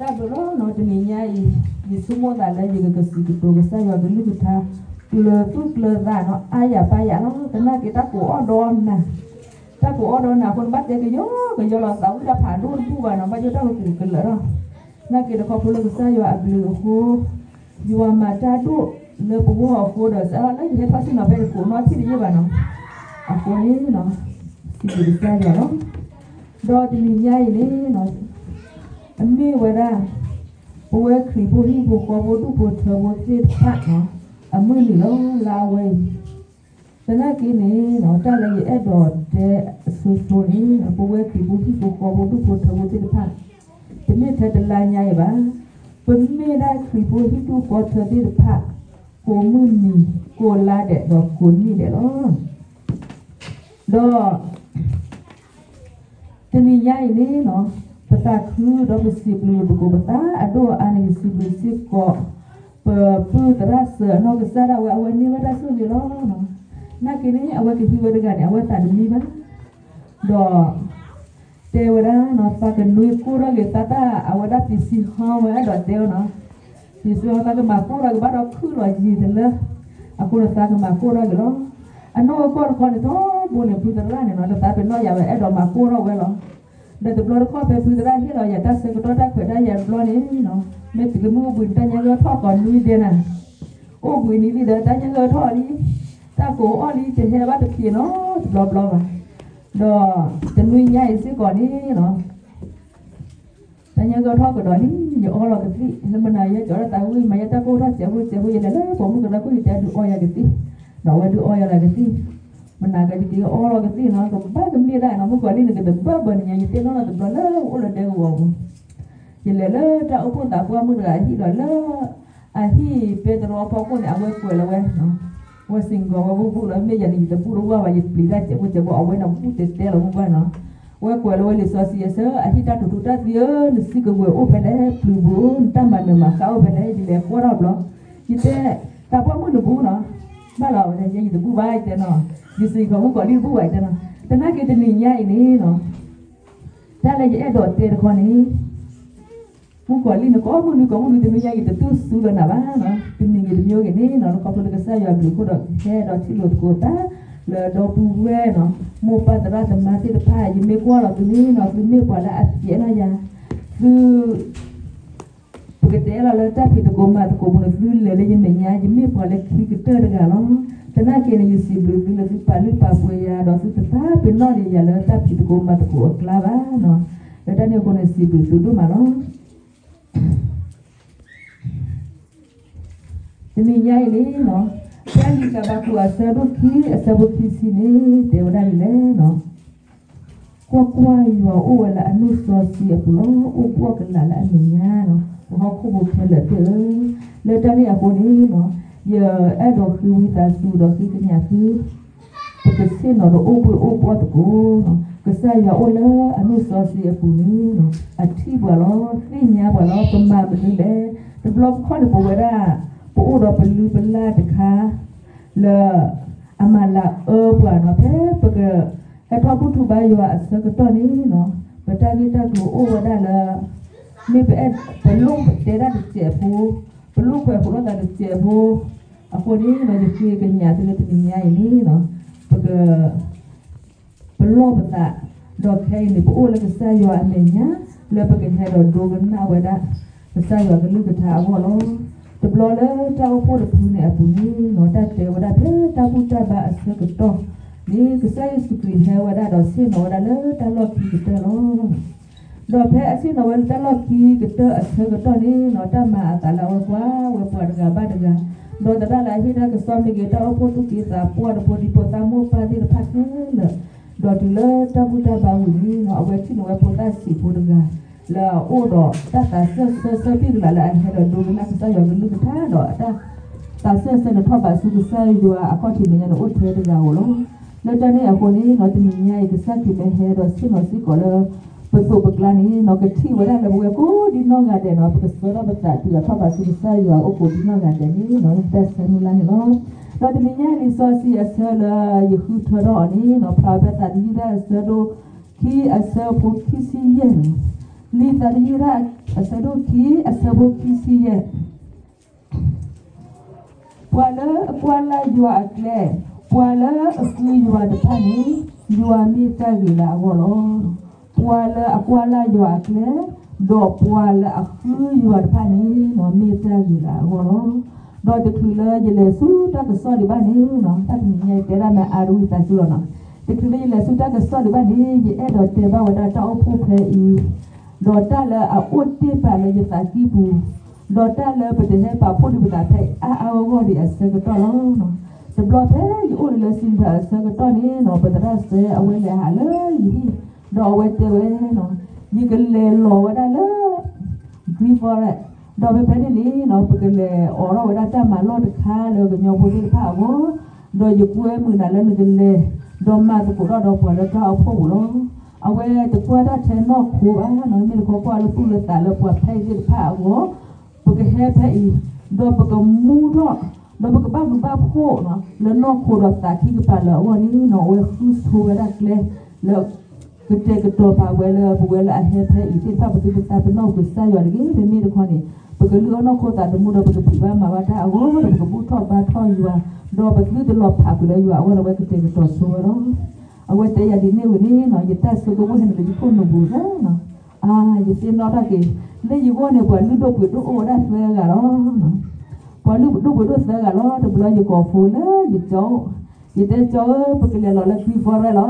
တၢ်ဘျုးလီၤနီၤ, တနံၤညါအံၤ ယဆိကမိၣ်သးလၢယကကစံးကတိၤကစၢ်ယွၤကလုၢ်ကထါ ကျၢၤသူၣ်ကျၢၤသးနီၤ, အါယၤပါယၤလီၤ. သနာ်က့တၢ်ကိးအီၣ်ဒီးနၤ, တၢ်ကိးအီၣ်ဒီးနၤအဃိ နဘၣ်တဲကယီကယီလီၤ, သးဝံၣ်တၢ်ဖးဒိၣ်တဘူၣ်ဘၣ်နီၤ, ဘၣ်ယိၣ်တၢ်ကကူးကလၢာ်ထီၣ်. သနာ်က့ဒီးခီဖျိလၢကစၢ်ယွၤအဘျုးအဃိ ယွၤမၤတၢ်ဒိၣ်လၢပဂီၢ်အဃိဒီး စးထီၣ်လၢယဟဲထီၣ်ဆ့ၣ်နီၤဖဲယကိးနီၣ်ထံၣ်တယ့ၢ်ဘၣ်နီၤ, အဃိန့ၣ် စံးဘျုးကစၢ်ယွၤလီၤ. ဒီးတနံၤညါအံၤန့ၣ် အမ့ၢ်ဝဲဒၣ် ပဝဲခရံာ်ဖိဟံၣ်ဖိဃီဖိဒူၣ်ဖိထၢဖိသ့ၣ်တဖၣ် အမုၢ်နံၤလီၤ လၢအဝဲအံၤ. သနာ်က့န့ၣ် တၢ်လၢယအဲၣ်ဒိးတဲအဆိဆိန့ၣ် ပဝဲခရံာ်ဖိဟံၣ်ဖိဃီဖိဒူၣ်ဖိထၢဖိသ့ၣ်တဖၣ် တမ့ၢ်ထဲတလါညါအံၤဘၣ်. ပမ့ၢ်ဒၣ်ခရံာ်ဖိဟံၣ်ဒူၣ်ဃီထၢသ့ၣ်တဖၣ် ကိးမုၢ်နံၤ ကိးလါဒဲးဒီးကိးနံၣ်ဒဲးလီၤ. ဒီး တနံၤညါအံၤန့ၣ် ပသးခုဒီးပစံးဘျုးသကိးပသးအဒိၣ်အါန့ၣ် ယစံးဘျုးစ့ၢ်ကီး ပပုၢ်သရၣ်စၢၤအနီၢ်ကစၢ်ဒၣ်ဝဲ အဝဲန့ၢ်ဝဲတၢ်ဆိၣ်ဂ့ၤလီၤ. နာ်က့န့ၣ် အဝဲကဟံးဝဲတဂၤန့ၣ် အဝဲသးတမံဘၣ်. ဒီး တဲဝဲဒၣ်နီၤ သးကနွံကိၢ်ထီၣ်က့ၤသးတၢ် အဝဲဒၣ်ပစံးဟီဝဲအဲၣ်ဒိးတဲဝဲနီၤ, ပစံးဟီသးကမၤကိၢ်ထီၣ်က့ၤဘၣ်ဒီးခုၣ်လီၤယံာ်တလၢ, အဃိန့ၣ်သးကမၤကိၢ်ထီၣ်က့ၤလီၤ. အနီၢ်ကီၢ်တခီန့ၣ် ထီဘိန့ၣ် ဖုသရၣ်န့ၣ်နီၤ တသးပ့ၤနီၣ်ယၤဝဲအဲၣ်ဒိးမၤကိၢ်ထီၣ်ဝဲလီၤ. ဒီးတဘျီတခီၣ်ဖဲဖုသရၣ်ဟ့ၣ်လီၤယၤတၢ်ဆၢကတီၢ်တၢ်ခွဲးတၢ်ယာ်တဘျီန့ၣ်နီၤ, မ့ၢ်တကမုၢ်အိၣ်ဘှံးနံၤတၢ်ညါကထီၣ်ကီးနွံဒဲးနၤ, အိၣ်ဘှံးနံၤလံဒီးတၢ်ညါကထီၣ်လံ, တၢ်ကိးအီၣ်လံ တဟဲဘၣ်တဖံးနီတဘျီဘျီဘၣ်. ဒီးတနွံညါအံၤစ့ၢ်ကီးန့ၣ်နီၤ တၢ်ညါကထီၣ်ကဒီးလံ, ယအီလီၤကသံၣ်, လၢမနၤယဲကၠီတၢ်သးဝံၣ် မၤယဲတၢ်ကိၢ်ထီၣ်စဲးဖိစဲးဖိ ယလဲၤလၢပိာ်မုၣ်ကရၢခိၣ် ယတဲဒုးအီယၤကသံၣ်, ဒီးအဝဲဒုးအီယၤလီၤကသံၣ်, မနၤကယကအီလီၤကသံၣ်နီၤ, ကဘၣ်ကမ့ၢ်ဒၣ်နီၤ, မုၣ်ကီၤလံၢ်န့ၣ် ကတဘၣ်ဘၣ်နညါ ယတဲနီၢ်နီၢ်တဘျီလၢအိၣ်လၢဒဲကဝီၤပူၤ, ယလဲၤလၢတၢ်အိၣ်ဖှိၣ်သးပှၢ်မုၣ်တဂၤအဟံၣ်ဒီးလၢ အဟံၣ်ပဲတြီဖီခိၣ်န့ၣ် အဝဲကွဲးလီၤဝဲ ဝဲစ့ၢ်ကီးဝဲဘူၣ်ဘူၣ်လီၤ, မ့ၢ်ယၤန့ၣ် ယတဘူၣ်တဝၢ်ဘၣ်, ယပျံၤတၢ်စဲးဖိစဲးဖိ အဝဲန့ၣ်ဘူၣ်တဲတဲလီၤဘူၣ်ဘၣ်နီၤ, ဝဲကွဲးလီၤဝဲလံာ်စီဆှံအဆၢ, အဟံၣ်တၢ်ထူးထူးတၢ်သံဧၢ, နစုကဝဲၤအိၣ်ဖဲလဲၣ်, ပျုၤပူၤ, နတၢ်မၤနၢၤမၤဃါအိၣ်ဖဲလဲၣ်, ယလဲၤကွၢ်ထီၣ်ဘျီ, ယတဲ, သးပှၢ်မုၣ်နဘူၣ်နီၤ, ဘၣ်လီၤဝဲ ယဲယတဘူၣ်ဘၣ် ယတဲနီၤ, ယစ့ၢ်ကီးမုၣ်ကီၤလံၢ်တဘူၣ်ဘၣ် ယတဲနီၤ, သနာ်က့တနံၤညါအံၤန့ၣ်နီၤ တၢ်လၢယအဲၣ်ဒိးတဲတခီန့ၣ် မုၣ်ကီၤလံၢ်န့ၣ် ကိးမုၢ်နွံကိးမုၢ်နွံ တနွံညါအံၤ တတူၢ်စူၤလၢၤနၤဘၣ်နီၤ, တမံၤဂ့ၤတမံၤဂ့ၤန့ၣ်နီၤ လၢခီဖျိလၢကစၢ်ယွၤအဘျုးအဃိဒီး ဟဲဒီးထံၣ်လိာ်သကိးသး လၢဒီပုၢ်ဝဲၢ်နီၤ, မိၢ်ပၢ်သရၣ်သမါသ့ၣ်တဖၣ် ယမ့ၢ်ကွၢ်လီၤသုန့ၣ်နီၤ သုမ့ၢ်ပှၤလၢအဖျဲးနီၢ်ယၤ, သု ပကတဲလီၤလၢတၢ်ဖံးသကိးမၤသကိးပူၤန့ၣ် သုလဲၤလၢယမဲာ်ညါ ယမ့ၢ်ပှၤလၢခံကတၢၢ်တဂၤလီၤ. သနာ်က့န့ၣ် ယစံးဘျုးသုလၢသုပာ်လုၢ်ပာ်ပှ့ၤယၤ ဒီးသုတသးပ့ၤနီၣ်လံယၤလၢတၢ်ဖံးသကိးမၤသကိးအကျါဘၣ်နီၤ, လၢတၢ်န့ၣ်အဃိန့ၣ် စံးဘျုးသုဒိၣ်မးလီၤ. တနံၤညါအံၤန့ၣ်နီၤ, ဖဲလံာ်စံးဘၣ်ခိၣ်အဆၢဒိၣ်ခံ အဆၢဖိခံဆံန့ၣ် တဲဝဲဒၣ်ဒ်လဲၣ်နီၤ, ကွၢ်ကွၢ်, ယွၤအိၣ်ဝဲလၢအနုာ်စီဆှံအပူၤလီၤ, အိၣ်ဘှီၣ်ကလာ်လၢအမဲာ်ညါနီၤ, ပှၤဟီၣ်ခိၣ်ဖိခဲလၢာ်သ့ၣ်ဧၢ, လၢတၢ်န့ၣ်အဃိန့ၣ်နီၤ, ယအဲၣ်ဒိးဃ့ဝံသးစူၤဒီးဃ့ကညးသု ပကဆ့ၣ်နီၤဒီးအိၣ်ဘှီၣ်အိၣ်ဘှီၣ်သကိးနီၤ, ကစၢ်ယွၤအိၣ်လၢအနုာ်စီဆှံအပူၤန့ၣ်နီၤ, အထံၣ်ပှၤလီၤ, သ့ၣ်ညါပှၤလီၤ, ပမၤမနုၤလဲၣ်, တဘျီတခီၣ်န့ၣ် ပဝဲဒၣ် ပအိၣ်ဒီးပလုၢ်ပလၢ်တခါ လၢ အမၤလၤအၢပှၤနီၤ, ဖဲပက ဟဲထီၣ်ဘူၣ်ထီၣ်ဘါယွၤအဆၢကတီၢ်န့ၣ်နီၤ, ပတၢ်ဂ့ၢ်တၢ်ကျိၤအိၣ်ဝဲဒၣ်လၢ မ့ၢ်ပအဲၣ် ပလိၣ်ပတဲတၢ်တစဲးဖိ, ပလိၣ်ခွဲးဃိးလိာ်သးတစဲးဖိ, အဃိန့ၣ်နီၤ ယဃ့ကညးသုလၢတနံၤညါအံၤန့ၣ်နီၤ, ပက ပလီၢ်ပသး, ဒီးခဲအံၤန့ၣ် ပအိၣ်လၢကစၢ်ယွၤအမဲာ်ညါ လၢပကဟဲဒီးဒိကနၣ်ဝဲဒၣ် ကစၢ်ယွၤကလုၢ်ကထါအဂီၢ်လီၤ. တဘျီလၢတၢ်အိၣ်ဖှိၣ်တဖုန့ၣ်အပူၤန့ၣ်နီၤ, တၢ်တဲဝဲဒၣ်ဖဲတၢ်ဘူၣ်တၢ်ဘါအဆၢကတီၢ်န့ၣ် ကစၢ်ယ့ၣ်ၡူးခရံာ်ဟဲဝဲဒၣ်ဒီးဆ့ၣ်နီၤဝဲဒၣ်လၢတၢ်လီၢ်ခံကတၢၢ်လီၤ. ဒီးဖဲအဆ့ၣ်နီၤဝဲလၢတၢ်လီၢ်ခံကတၢၢ်အဆၢကတီၢ်န့ၣ်နီၤ, တၢ်မၤအသးလၢအဝဲကွၢ်ဝဲပှၤတဂၤဘၣ်တဂၤ, ဒီးသရၣ်လၢအဟ့ၣ်တၢ်ကစီၣ်မ့ၢ်ဂ့ၤ, တၢ်အိၣ်ဖှိၣ်သူၣ်က့သးပှၢ်ဒီးဖိဒံဖိသၣ်မိၢ်ပၢ်သ့ၣ်တဖၣ်ခဲလၢာ်, ဒီးတုၤလၢတၢ်ဘူၣ်တၢ်ဘါဝံၤန့ၣ်နီၤ, အဝဲထံၣ်န့ၢ်ဝဲဖိသၣ်ဆံးဖိတဂၤ လၢအအိၣ်ဒီးတၢ်သးစၢၢ်ဆၢဆၢဘံၣ်ကလၤလၢအဟဲဒီးဒိကနၣ်ကစၢ်ယွၤကလုၢ်ကထါဒီးအတၢ် သးစၢၢ်ဆၢန့ၣ်ထီၣ်ဘးဆူကစၢ်ယွၤအခီၣ်ထံးမဲာ်ညါန့ၣ်အိၣ်ထဲတဂၤဧိၤလီၤ. လၢတၢ်န့ၣ်အဃိန့ၣ်နီၤ, တနံၤညါအံၤ ကစၢ်ခရံာ်မ့ၢ်ဟဲဒီးဆ့ၣ်နီၤစ့ၢ်ကီးလၢ ပသိးပကျါန့ၣ်နီၤ, ကထံၣ်ဝဲဒၣ်လၢပဝဲကိးဒံနီၢ်ဂၤဒဲးနီၤ, ပကဆှၢထီၣ်ပသးတုၤအထီၣ်ဘးဆူကစၢ်ယွၤအအိၣ်ကိးဒံနီၢ်ဂၤဒဲးန့ၣ်နီၤ, တၢ်ဆၢမုၢ်လၢ်န့ၣ်လီၤ. ဒီးတနံၤညါအံၤ လံာ်စီဆှံအဆၢလၢယဃုထၢထီၣ်အီၤန့ၣ်နီၤ, ဖျါဝဲဖဲသးသယုၢ်တၢ်အဆၢဒိၣ်ခံအဆၢဖိခံဆံယဲၢ်န့ၣ် လံာ်သးတယုၢ်တၢ် အဆၢဒိၣ်ခံ အဆၢဖိခံဆံယဲၢ်, ပှၤလၢအကွၢ်လၢ်ယွၤအကျဲ, ပှၤလၢအဃုယွၤတဖၣ်န့ၣ်, ယွၤမ့ၢ်တၢ်ဂ့ၤလၢအဂီၢ်လီၤ. ပှၤလၢအကွၢ်လၢ်ယွၤအကျဲ, ဒီးပှၤလၢအဃုယွၤတဖၣ်န့ၣ်, မ့ၢ်တၢ်ဂ့ၤလၢအဂီၢ်လီၤ. ဒီးတချုးလၢယလဲၤဆူတၢ်ကစီၣ်ဒံးဘၣ်န့ၣ်, တၢ်တနံၤညါယတဲဒၣ်မ့ၢ်အါတဝံၣ်သးစုလီၤနီၤ. တချုးလၢယလဲၤဆူတၢ်ကစီၣ်ဒံးဘၣ်န့ၣ်, ယအဲၣ်ဒိးတဲဘၣ်ဝဲဒၣ်တၢ်အိၣ်ဖှိၣ်ဖဲအံၤ, ဒီးတၢ်လၢအအိၣ်တ့ၢ်ပာ်လၢယသးကံၢ်ပူၤ, ဒီးတၢ်လၢပတဟဲပာ်ဖှိၣ်ဒံးပသးဖဲအံၤအါအါဂီၢ်ဂီၢ်ဒံးအဆၢကတီၢ်လီၤ. တဘျီဖဲယအိၣ်လၢစံးထီၣ်အဆၢကတီၢ်န့ၣ်နီၤ, ပသရၣ်စဲအဝဲလဲၤဟးလၢယဟံၣ်, ဒီးအဝဲတဲဝဲနီၤ, ယကလဲၤလီၤဝဲဒၣ်လၢ Green Forest, ဒီးဖဲဖဲန့ၣ်န့ၣ်နီၤ, ပကလဲၤအိးထီၣ်ဝဲဒၣ်တၢ်မၤလီၢ်တခါလၢကညီဖိသ့ၣ်တဖၣ်အဂီၢ်, ဒီးယကွဲမုာ်နၤလၢနကလဲၤ, ဒီးမၤသကိးထီၣ်ဒီးပှၤလၢတၢ်အိၣ်ဖှိၣ်ပူၤလီၤ. အဝဲတကွၢ်တၢ်ထဲနီၢ်ခိဘၣ်နီၤ, မ့ၢ်တခီကွၢ်လၢသူၣ်လၢသးလၢပှၤဖဲအံၤသ့ၣ်တဖၣ်အဂီၢ်, ပကဟဲဖဲအံၤ, ဒီးပကမူထီၣ်, ဒီးပကဘၣ်ဘျုးဘၣ်ဖှိၣ်နီၤ, လၢနီၢ်ခိဒီးသးခံကပၤလၢအဂီၢ်န့ၣ်နီၤ, အဝဲဃုဆိဝဲဒၣ်ကျဲလၢ ကတဲာ်ကတီၤပာ်ဝဲလၢပဝဲလၢအဟဲဖဲအံၤသ့ၣ်တဖၣ် ပသုတသးပ့ၤနီၣ်ကစၢ်ယွၤတဂ့ၤ, မ့မ့ၢ်တခီန့ၣ် ပကလုၢ်အီၣ်နီၢ်ခိသးသမူဒီး ပကဖံးဘၣ်မၤဘၣ်တၢ်အဂီၢ်ဒီး ပကဘူၣ်ထီၣ်ဘါထီၣ်ယွၤ, ဒီးပသုတလီၤဖးကွံာ်လၢယွၤအဂီၢ်ဒီး အဝဲကတဲာ်ကတီၤဆိဝဲလီၤ. အဝဲတဲယၤဒ်န့ၣ်ဝံၤန့ၣ်နီၤ, ယတၢ်ဆိကမိၣ်ဟဲနုာ်လၢယခိၣ်နူာ်ပူၤနီၤ, အါ, ယသ့ၣ်နီၣ်ထီၣ်က့ၤ, လၢယဂီၢ်န့ၣ် ပှၤလုၢ်ဒိၣ်ပှ့ၤဒိၣ်အိၣ်ဝဲဒၣ်သၢဂၤလီၤ. ပှၤလုၢ်ဒိၣ်ပှ့ၤဒိၣ်သၢဂၤလီၤ. တဘျီယကိးဖိလၢယကၠီ, ယတဲကၠီဧၢ, ပကလဲၤလီၤလၢ Green Forest လီၤ.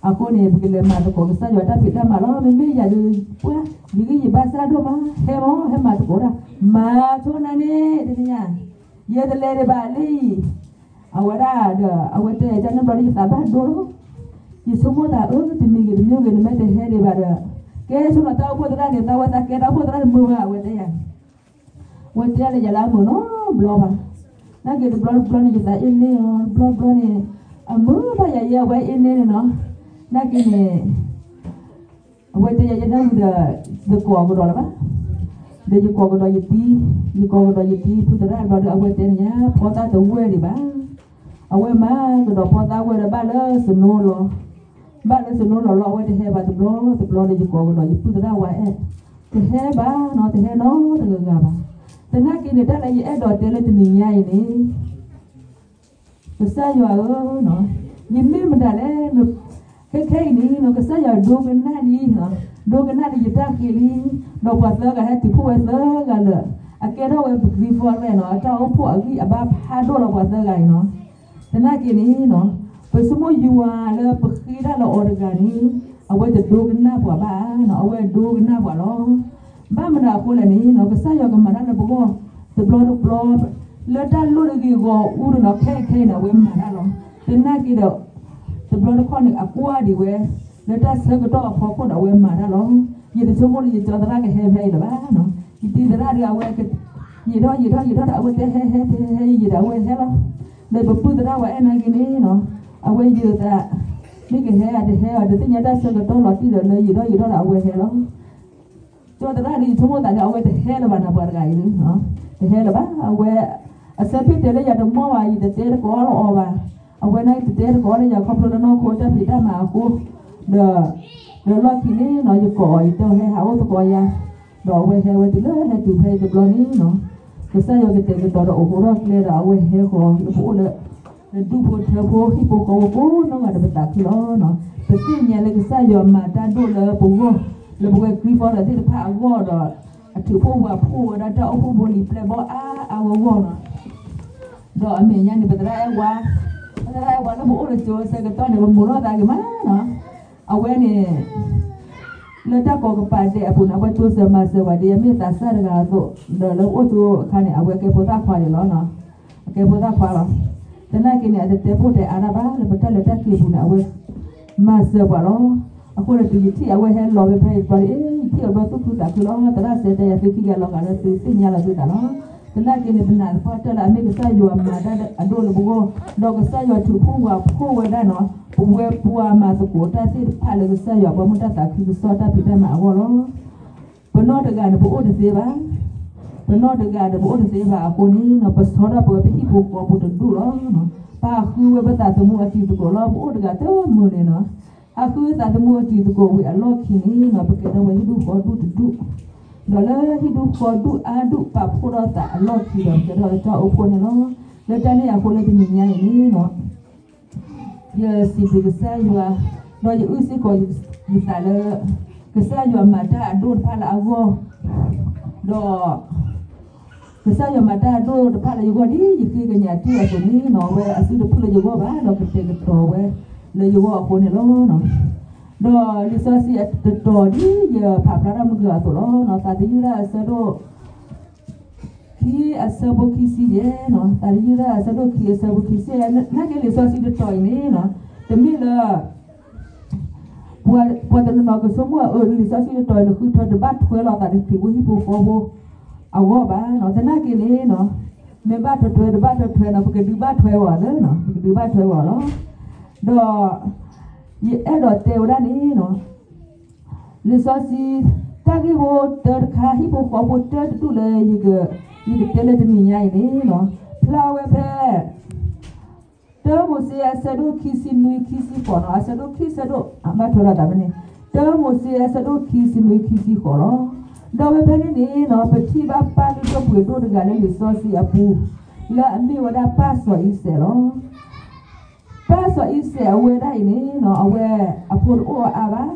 အဃိန့ၣ် ပကလဲၤမၤသကိးကစၢ်ယွၤတၢ်ဖံးတၢ်မၤလီၤ. မ့မ့ၢ်ယၤဒီး ပှၤ ယဂံၢ်ယဘါစၢ်ဒိၣ်မး, ဟဲမး ဟဲမၤသကိးတၢ်, မၤဆိနၤန့ၣ် တနံၤညါ ယတလဲၤဒံးဘၣ်လံ. အဝဲဒၣ်ဒီး အဝဲတဲယၤန့ၣ်ဘျီဒီး ယသးဘၣ်ဒိလီၤ. ယဆိကမိၣ်သးအၢ တမံၤဂ့ၤတမံၤဂ့ၤ နမ့ၢ်တဟဲဒံးဘၣ်ဒီး ကဲဆိနီၤ တၢ်အိၣ်ဖှိၣ်သရၣ်န့ၣ် သးဝဲသးကဲတၢ်အိၣ်ဖှိၣ်သရၣ်တမုာ်ဘၣ် အဝဲတဲယၤန့ၣ် ဝဲတဲလၢယၤလၢအမုာ်နီတဘျီဘၣ်. နာ်က့တဘျီတဘျီန့ၣ် ယသးအ့ၣ်န့ၢ်အီၤ တဘျီတဘျီန့ၣ် အမုာ်ဘၣ်ယၤယဲ အဝဲအ့ၣ်န့ၢ်န့ၣ်နီၤ. နာ်က့န့ၣ် အဝဲတဲယၤယဲဒၣ်ဝံၤဒီး ယကိးကဒီးလၢၤဘၣ်. ဒီးယကိးကဒီးယတံၤ, ယကိးကဒီးယတံၤဖုသရၣ်တဘျီဒီး အဝဲတဲန့ၣ်ညါ ဖီသၣ်တဝဲၢ်ဒံးဘၣ်. အဝဲမၤကဒီးဖီသၣ်ဝဲၢ်ဒီးဘၣ်လၢ snow လီၤ. ဘၣ်လၢ snow လီၤလီၤ အဝဲတဟဲဘၣ်တဘျီတဘျီဒီး ယကိးကဒီးယဖုသရၣ်ဝဲအဲၣ်, တဟဲဘၣ်နီၤ တဟဲနီတဂၤဂၤဘၣ်. သနာ်က့န့ၣ် တၢ်လၢယအဲၣ်ဒိးတဲလၢတနံၤညါအံၤန့ၣ် ကစၢ်ယွၤဧၢ, ယမ့ၢ်မတၤလဲၣ်, ခဲခဲအံၤန့ၣ် ကစၢ်ယွၤဒိကနၣ်လံ, ဒိကနၣ်လံယတၢ်ဃ့လံ, ဒီးပှၤသၢဂၤဟဲတုၤဖှိၣ်ဝဲသၢဂၤလၢာ်, အကဲထီၣ်ဝဲ Green Forest နီၤ အတၢ်အိၣ်ဖှိၣ်အဂံၢ်အဘါဖးဒိၣ်လီၤပှၤသၢဂၤအံၤနီၤ. သနာ်က့န့ၣ် ပဆိကမိၣ်ယွၤလၢပဃ့တၢ်လၢအီၤတဂၤန့ၣ် အဝဲတဒိကနၣ်ပှၤဘၣ်, အဝဲဒိကနၣ်ပှၤလီၤ. ဘၣ်မနုၤအဃိလဲၣ်န့ၣ် ကစၢ်ယွၤကမၤတၢ်လၢပဂီၢ် တဘျီတဘျီ လၢတၢ်လိၣ်တဂ့ၤဂီၤအူတနီၤ ခဲအံၤခဲအံၤန့ၣ် အဝဲမၤတၢ်လီၤ. သနာ်က့ဒီး တဘျီတခီၣ်န့ၣ် အကွၢ်ဒံးဝဲ လၢတၢ်ဆၢကတီၢ်အဖီခိၣ်ဒီး အဝဲမၤတၢ်လီၤ. ယတဆိကမိၣ်လၢယကၠီသရၣ်ကဟဲဖဲအံၤလၢၤဘၣ်. ယတံၤသရၣ်ဒီး အဝဲ ယံာ်ထီၣ်ယံာ်ထီၣ်ယံာ်ထီၣ်ဒီး အဝဲတဲဟဲဟဲဟဲဟဲ ယံာ်ဒီးအဝဲဟဲလီၤ. ဒီးပပုၢ်သရၣ်ဝဲအဲၣ်နာ်က့န့ၣ် အဝဲယုာ်သး မ့ၢ်ကဟဲအတဟဲအီၤ တသ့ၣ်ညါတၢ်ဆၢကတီၢ်လီၤတံၢ်ဒီး လၢယံာ်ထီၣ်ယံာ်ထီၣ်ဒီး အဝဲဟဲလီၤ. ကၠီသရၣ်ဒီး ယဆိကမိၣ်သးလၢ အဝဲတဟဲလၢၤဘၣ်နီၤ ပှၤတဂၤအံၤ, တဟဲလၢၤဘၣ်. အဝဲ အဆၢဖ့ၣ်တဲလၢယၤတမီၢ်ဘၣ် ယတတဲတကိးလၢအီၤဘၣ်. အဝဲနာ်က့တတဲတကိးလၢယၤခီဖျိလၢနီၢ်ခိတၢ်ဖံးတၢ်မၤအဃိ, ဒီး ဒီးလီၢ်ခံန့ၣ်နီၤ ယကိးအီၤ ယတဲအီၤဟဲဟးအိၣ်သကိးယၤ, ဒီးအဝဲဟဲဝဲတုၤလၢဟဲတုၤဖဲအံၤတဘျီန့ၣ်နီၤ ကစၢ်ယွၤကတဲာ်ကတီၤဒီးအိၣ်ဃိထီၣ်ကျဲဒီး အဝဲဟဲဃီၤလၢပအိၣ်လၢ လၢဒူၣ်ဖိထၢဖိဟံၣ်ဖိဃီဖိကိးနီၢ်ဂၤဒဲးပသးခုလီၤ. ပသ့ၣ်ညါလၢကစၢ်ယွၤမၤတၢ်ဒိၣ်လၢပဂီၢ်, လၢပဝဲ Green Forest သ့ၣ်တဖၣ်အဂီၢ်ဒီး အထုးဖှိၣ်ဝးဖှိၣ်ဝဲဒၣ်တၢ်အိၣ်ဖှိၣ်ဖိလံၤပျဲၢ်ဘီအါအါဂီၢ်ဂီၢ်နီၤ. ဒီးအမဲာ်ညါန့ၣ် ပသရၣ်အဲၣ်ဝါ, ပသရၣ်အဲၣ်ဝါလၢပအိၣ်လၢကၠိဆၢကတီၢ်န့ၣ် ပမိၢ်ထီၣ်သးဂ့ၤမးနီၤ. အဝဲန့ၣ် လၢတၢ်ကိးကပၤဒဲးအပူၤန့ၣ် အဝဲတိစၢၤမၤစၢၤဝဲဒ်အမ့ၢ်သးစၢ်တဂၤအသိး, ဒီးလၢပအိၣ်ကၠိအခါန့ၣ် အဝဲကဲဖိသၣ်ခွါဒံးလီၤနီၤ. အကဲဖိသၣ်ခွါလီၤ. သနာ်က့န့ၣ် အတတဲဖိတဲအါတၢ်ဘၣ် လၢပတၢ်လဲၤတၢ်က့ၤအပူၤန့ၣ် အဝဲ မၤစၢၤပှၤလီၤ. အဃိန့ၣ် တုၤယထံၣ်အဝဲဟဲလီၤဖဲဖဲအံၤတဘျီန့ၣ် ယထံၣ်အဘျီသူၣ်ခုသးခုလီၤ. သရၣ်စဲတဲယၤသုခံဂၤလီၤဂာ်လၢသုသ့ၣ်ညါလီၤသုသးလီၤ. သနာ်က့န့ၣ် ပနာ်သပှၢ်တၢၢ်လၢအမ့ၢ်ကစၢ်ယွၤမၤတၢ်အဒိၣ်လၢပဂီၢ်, ဒီးကစၢ်ယွၤထုးဖှိၣ်ဝးဖှိၣ်ဝဲဒၣ်နီၤ ပဝဲပှၤမၤသကိးတၢ်သ့ၣ်တဖၣ်လၢကစၢ်ယွၤဘီမုၢ်တၢ်သးခုကစီၣ်တၢ်ဖံးတၢ်မၤအဂီၢ်လီၤ. ပနီၢ်တဂၤန့ၣ် ပအိၣ်တသ့ဘၣ်. ပနီၢ်တဂၤဒီး ပအိၣ်တသ့ဘၣ်အဃိန့ၣ်နီၤ ပဆီထီၣ်ပဝဲပဟံၣ်ဖိဃီဖိတဒူၣ်လီၤ. ပာ်ဃုဝဲပသးသမူအတံၤသကိးလီၤ. ပအိၣ်တဂၤတမုာ်န့ၣ်နီၤ. အဃုသးသမူအတံၤသကိးဝံၤအလီၢ်ခံန့ၣ်နီၤ ပကဲထီၣ်ဝဲဟံၣ်ဒူၣ်ဃီဒူၣ်တဒူၣ်, ဒီးလၢဟံၣ်ဒူၣ်ဃီဒူၣ်အါဒူၣ်ပာ်ဖှိၣ်ထီၣ်သးအလီၢ်ခံဒီး ပကဲထီၣ်ဝဲတၢ်အိၣ်ဖှိၣ်န့ၣ်လီၤ. လၢတၢ်န့ၣ်အဃိလၢတနံၤညါအံၤန့ၣ်နီၤ ယစံးဘျုးကစၢ်ယွၤ, ဒီးယအုၣ်စ့ၢ်ကီးယသးလၢ ကစၢ်ယွၤမၤတၢ်အဒိၣ်တဖၣ်လၢအဂီၢ်, ဒီး ကစၢ်ယွၤမၤတၢ်အဒိၣ်တဖၣ်လၢယဂီၢ် ဒ်ယဃ့ကညးတ့ၢ်အသိးန့ၣ်နီၤ အဝဲအစုတဖုၣ်လၢယဂီၢ်ဘၣ် ဒီးကတဲာ်ကတီၤဝဲလၢယဂီၢ်အဃိန့ၣ်လီၤ. ဒီးလံာ်စီဆှံအတတီၤဒ်ယဖးဖျါထီၣ်မုၢ်ကၢအသိးလီၤ. သးသယုၢ်တၢ်အဆၢဒိၣ် ခံအဆၢဖိခံဆံယဲၢ်နီၤ, သးသယုၢ်တၢ်အဆၢဒိၣ်ခံအဆၢဖိခံဆံယဲၢ်, နာ်က့လံာ်စီဆှံတတီၤအံၤန့ၣ်နီၤ တမ့ၢ်လၢ ပှၤတနီၤနီၤကဆိကမိၣ်အၢ လံာ်စီဆှံတတီၤအံၤ နဃုထၢတဘၣ်ထွဲလီၤသးတထံၣ်ဖိဟံၣ်ဖိဃီဖိအဂီၢ်ဘၣ်နီၤ, သနာ်က့န့ၣ်နီၤ မ့ၢ်ဘၣ်တထွဲတဘၣ်တထွဲနီၤ ပကဒုးဘၣ်ထွဲအီၤလၢနီၤ ပကဒုးဘၣ်ထွဲအီၤလီၤ. ဒီး ယအဲၣ်ဒိးတဲဝဲဒၣ်န့ၣ်နီၤ လံာ်စီဆှံ တၢ်ဂ့ၢ်ဖိတၢတခါ ဟံၣ်ဖိဃီဖိတၢတဒူၣ်လၢ ယကတဲလၢတနံၤညါအံၤန့ၣ်နီၤ ဖျါဝဲဖဲ တၢမိၤၡ့အဆၢဒိၣ်ခံဆံနွံခံဆံဃိးနီၤ အဆၢဒိၣ်ခံဆၢဒိၣ် ဘၣ်ထွဲလီၤသးဖဲန့ၣ် တၢမိၤၡ့အဆၢဒိၣ်ခံဆံနွံခံဆံဃိးလီၤ. ဒီးဝဲဖဲန့ၣ်န့ၣ်နီၤ ပထံၣ်ဘၣ်ပၢ်လုၢ်ဒိၣ်ပှ့ၤဒိၣ်တဂၤလၢလံာ်စီဆှံအပူၤ လၢအမ့ၢ်ဝဲဒၣ်ပၢ်စီၤအံၤစဲးလီၤ. ပၢ်စီၤအံၤစဲးအဝဲဒၣ်အံၤန့ၣ်နီၤ အဝဲအဖိတအိၣ်အါဘၣ်,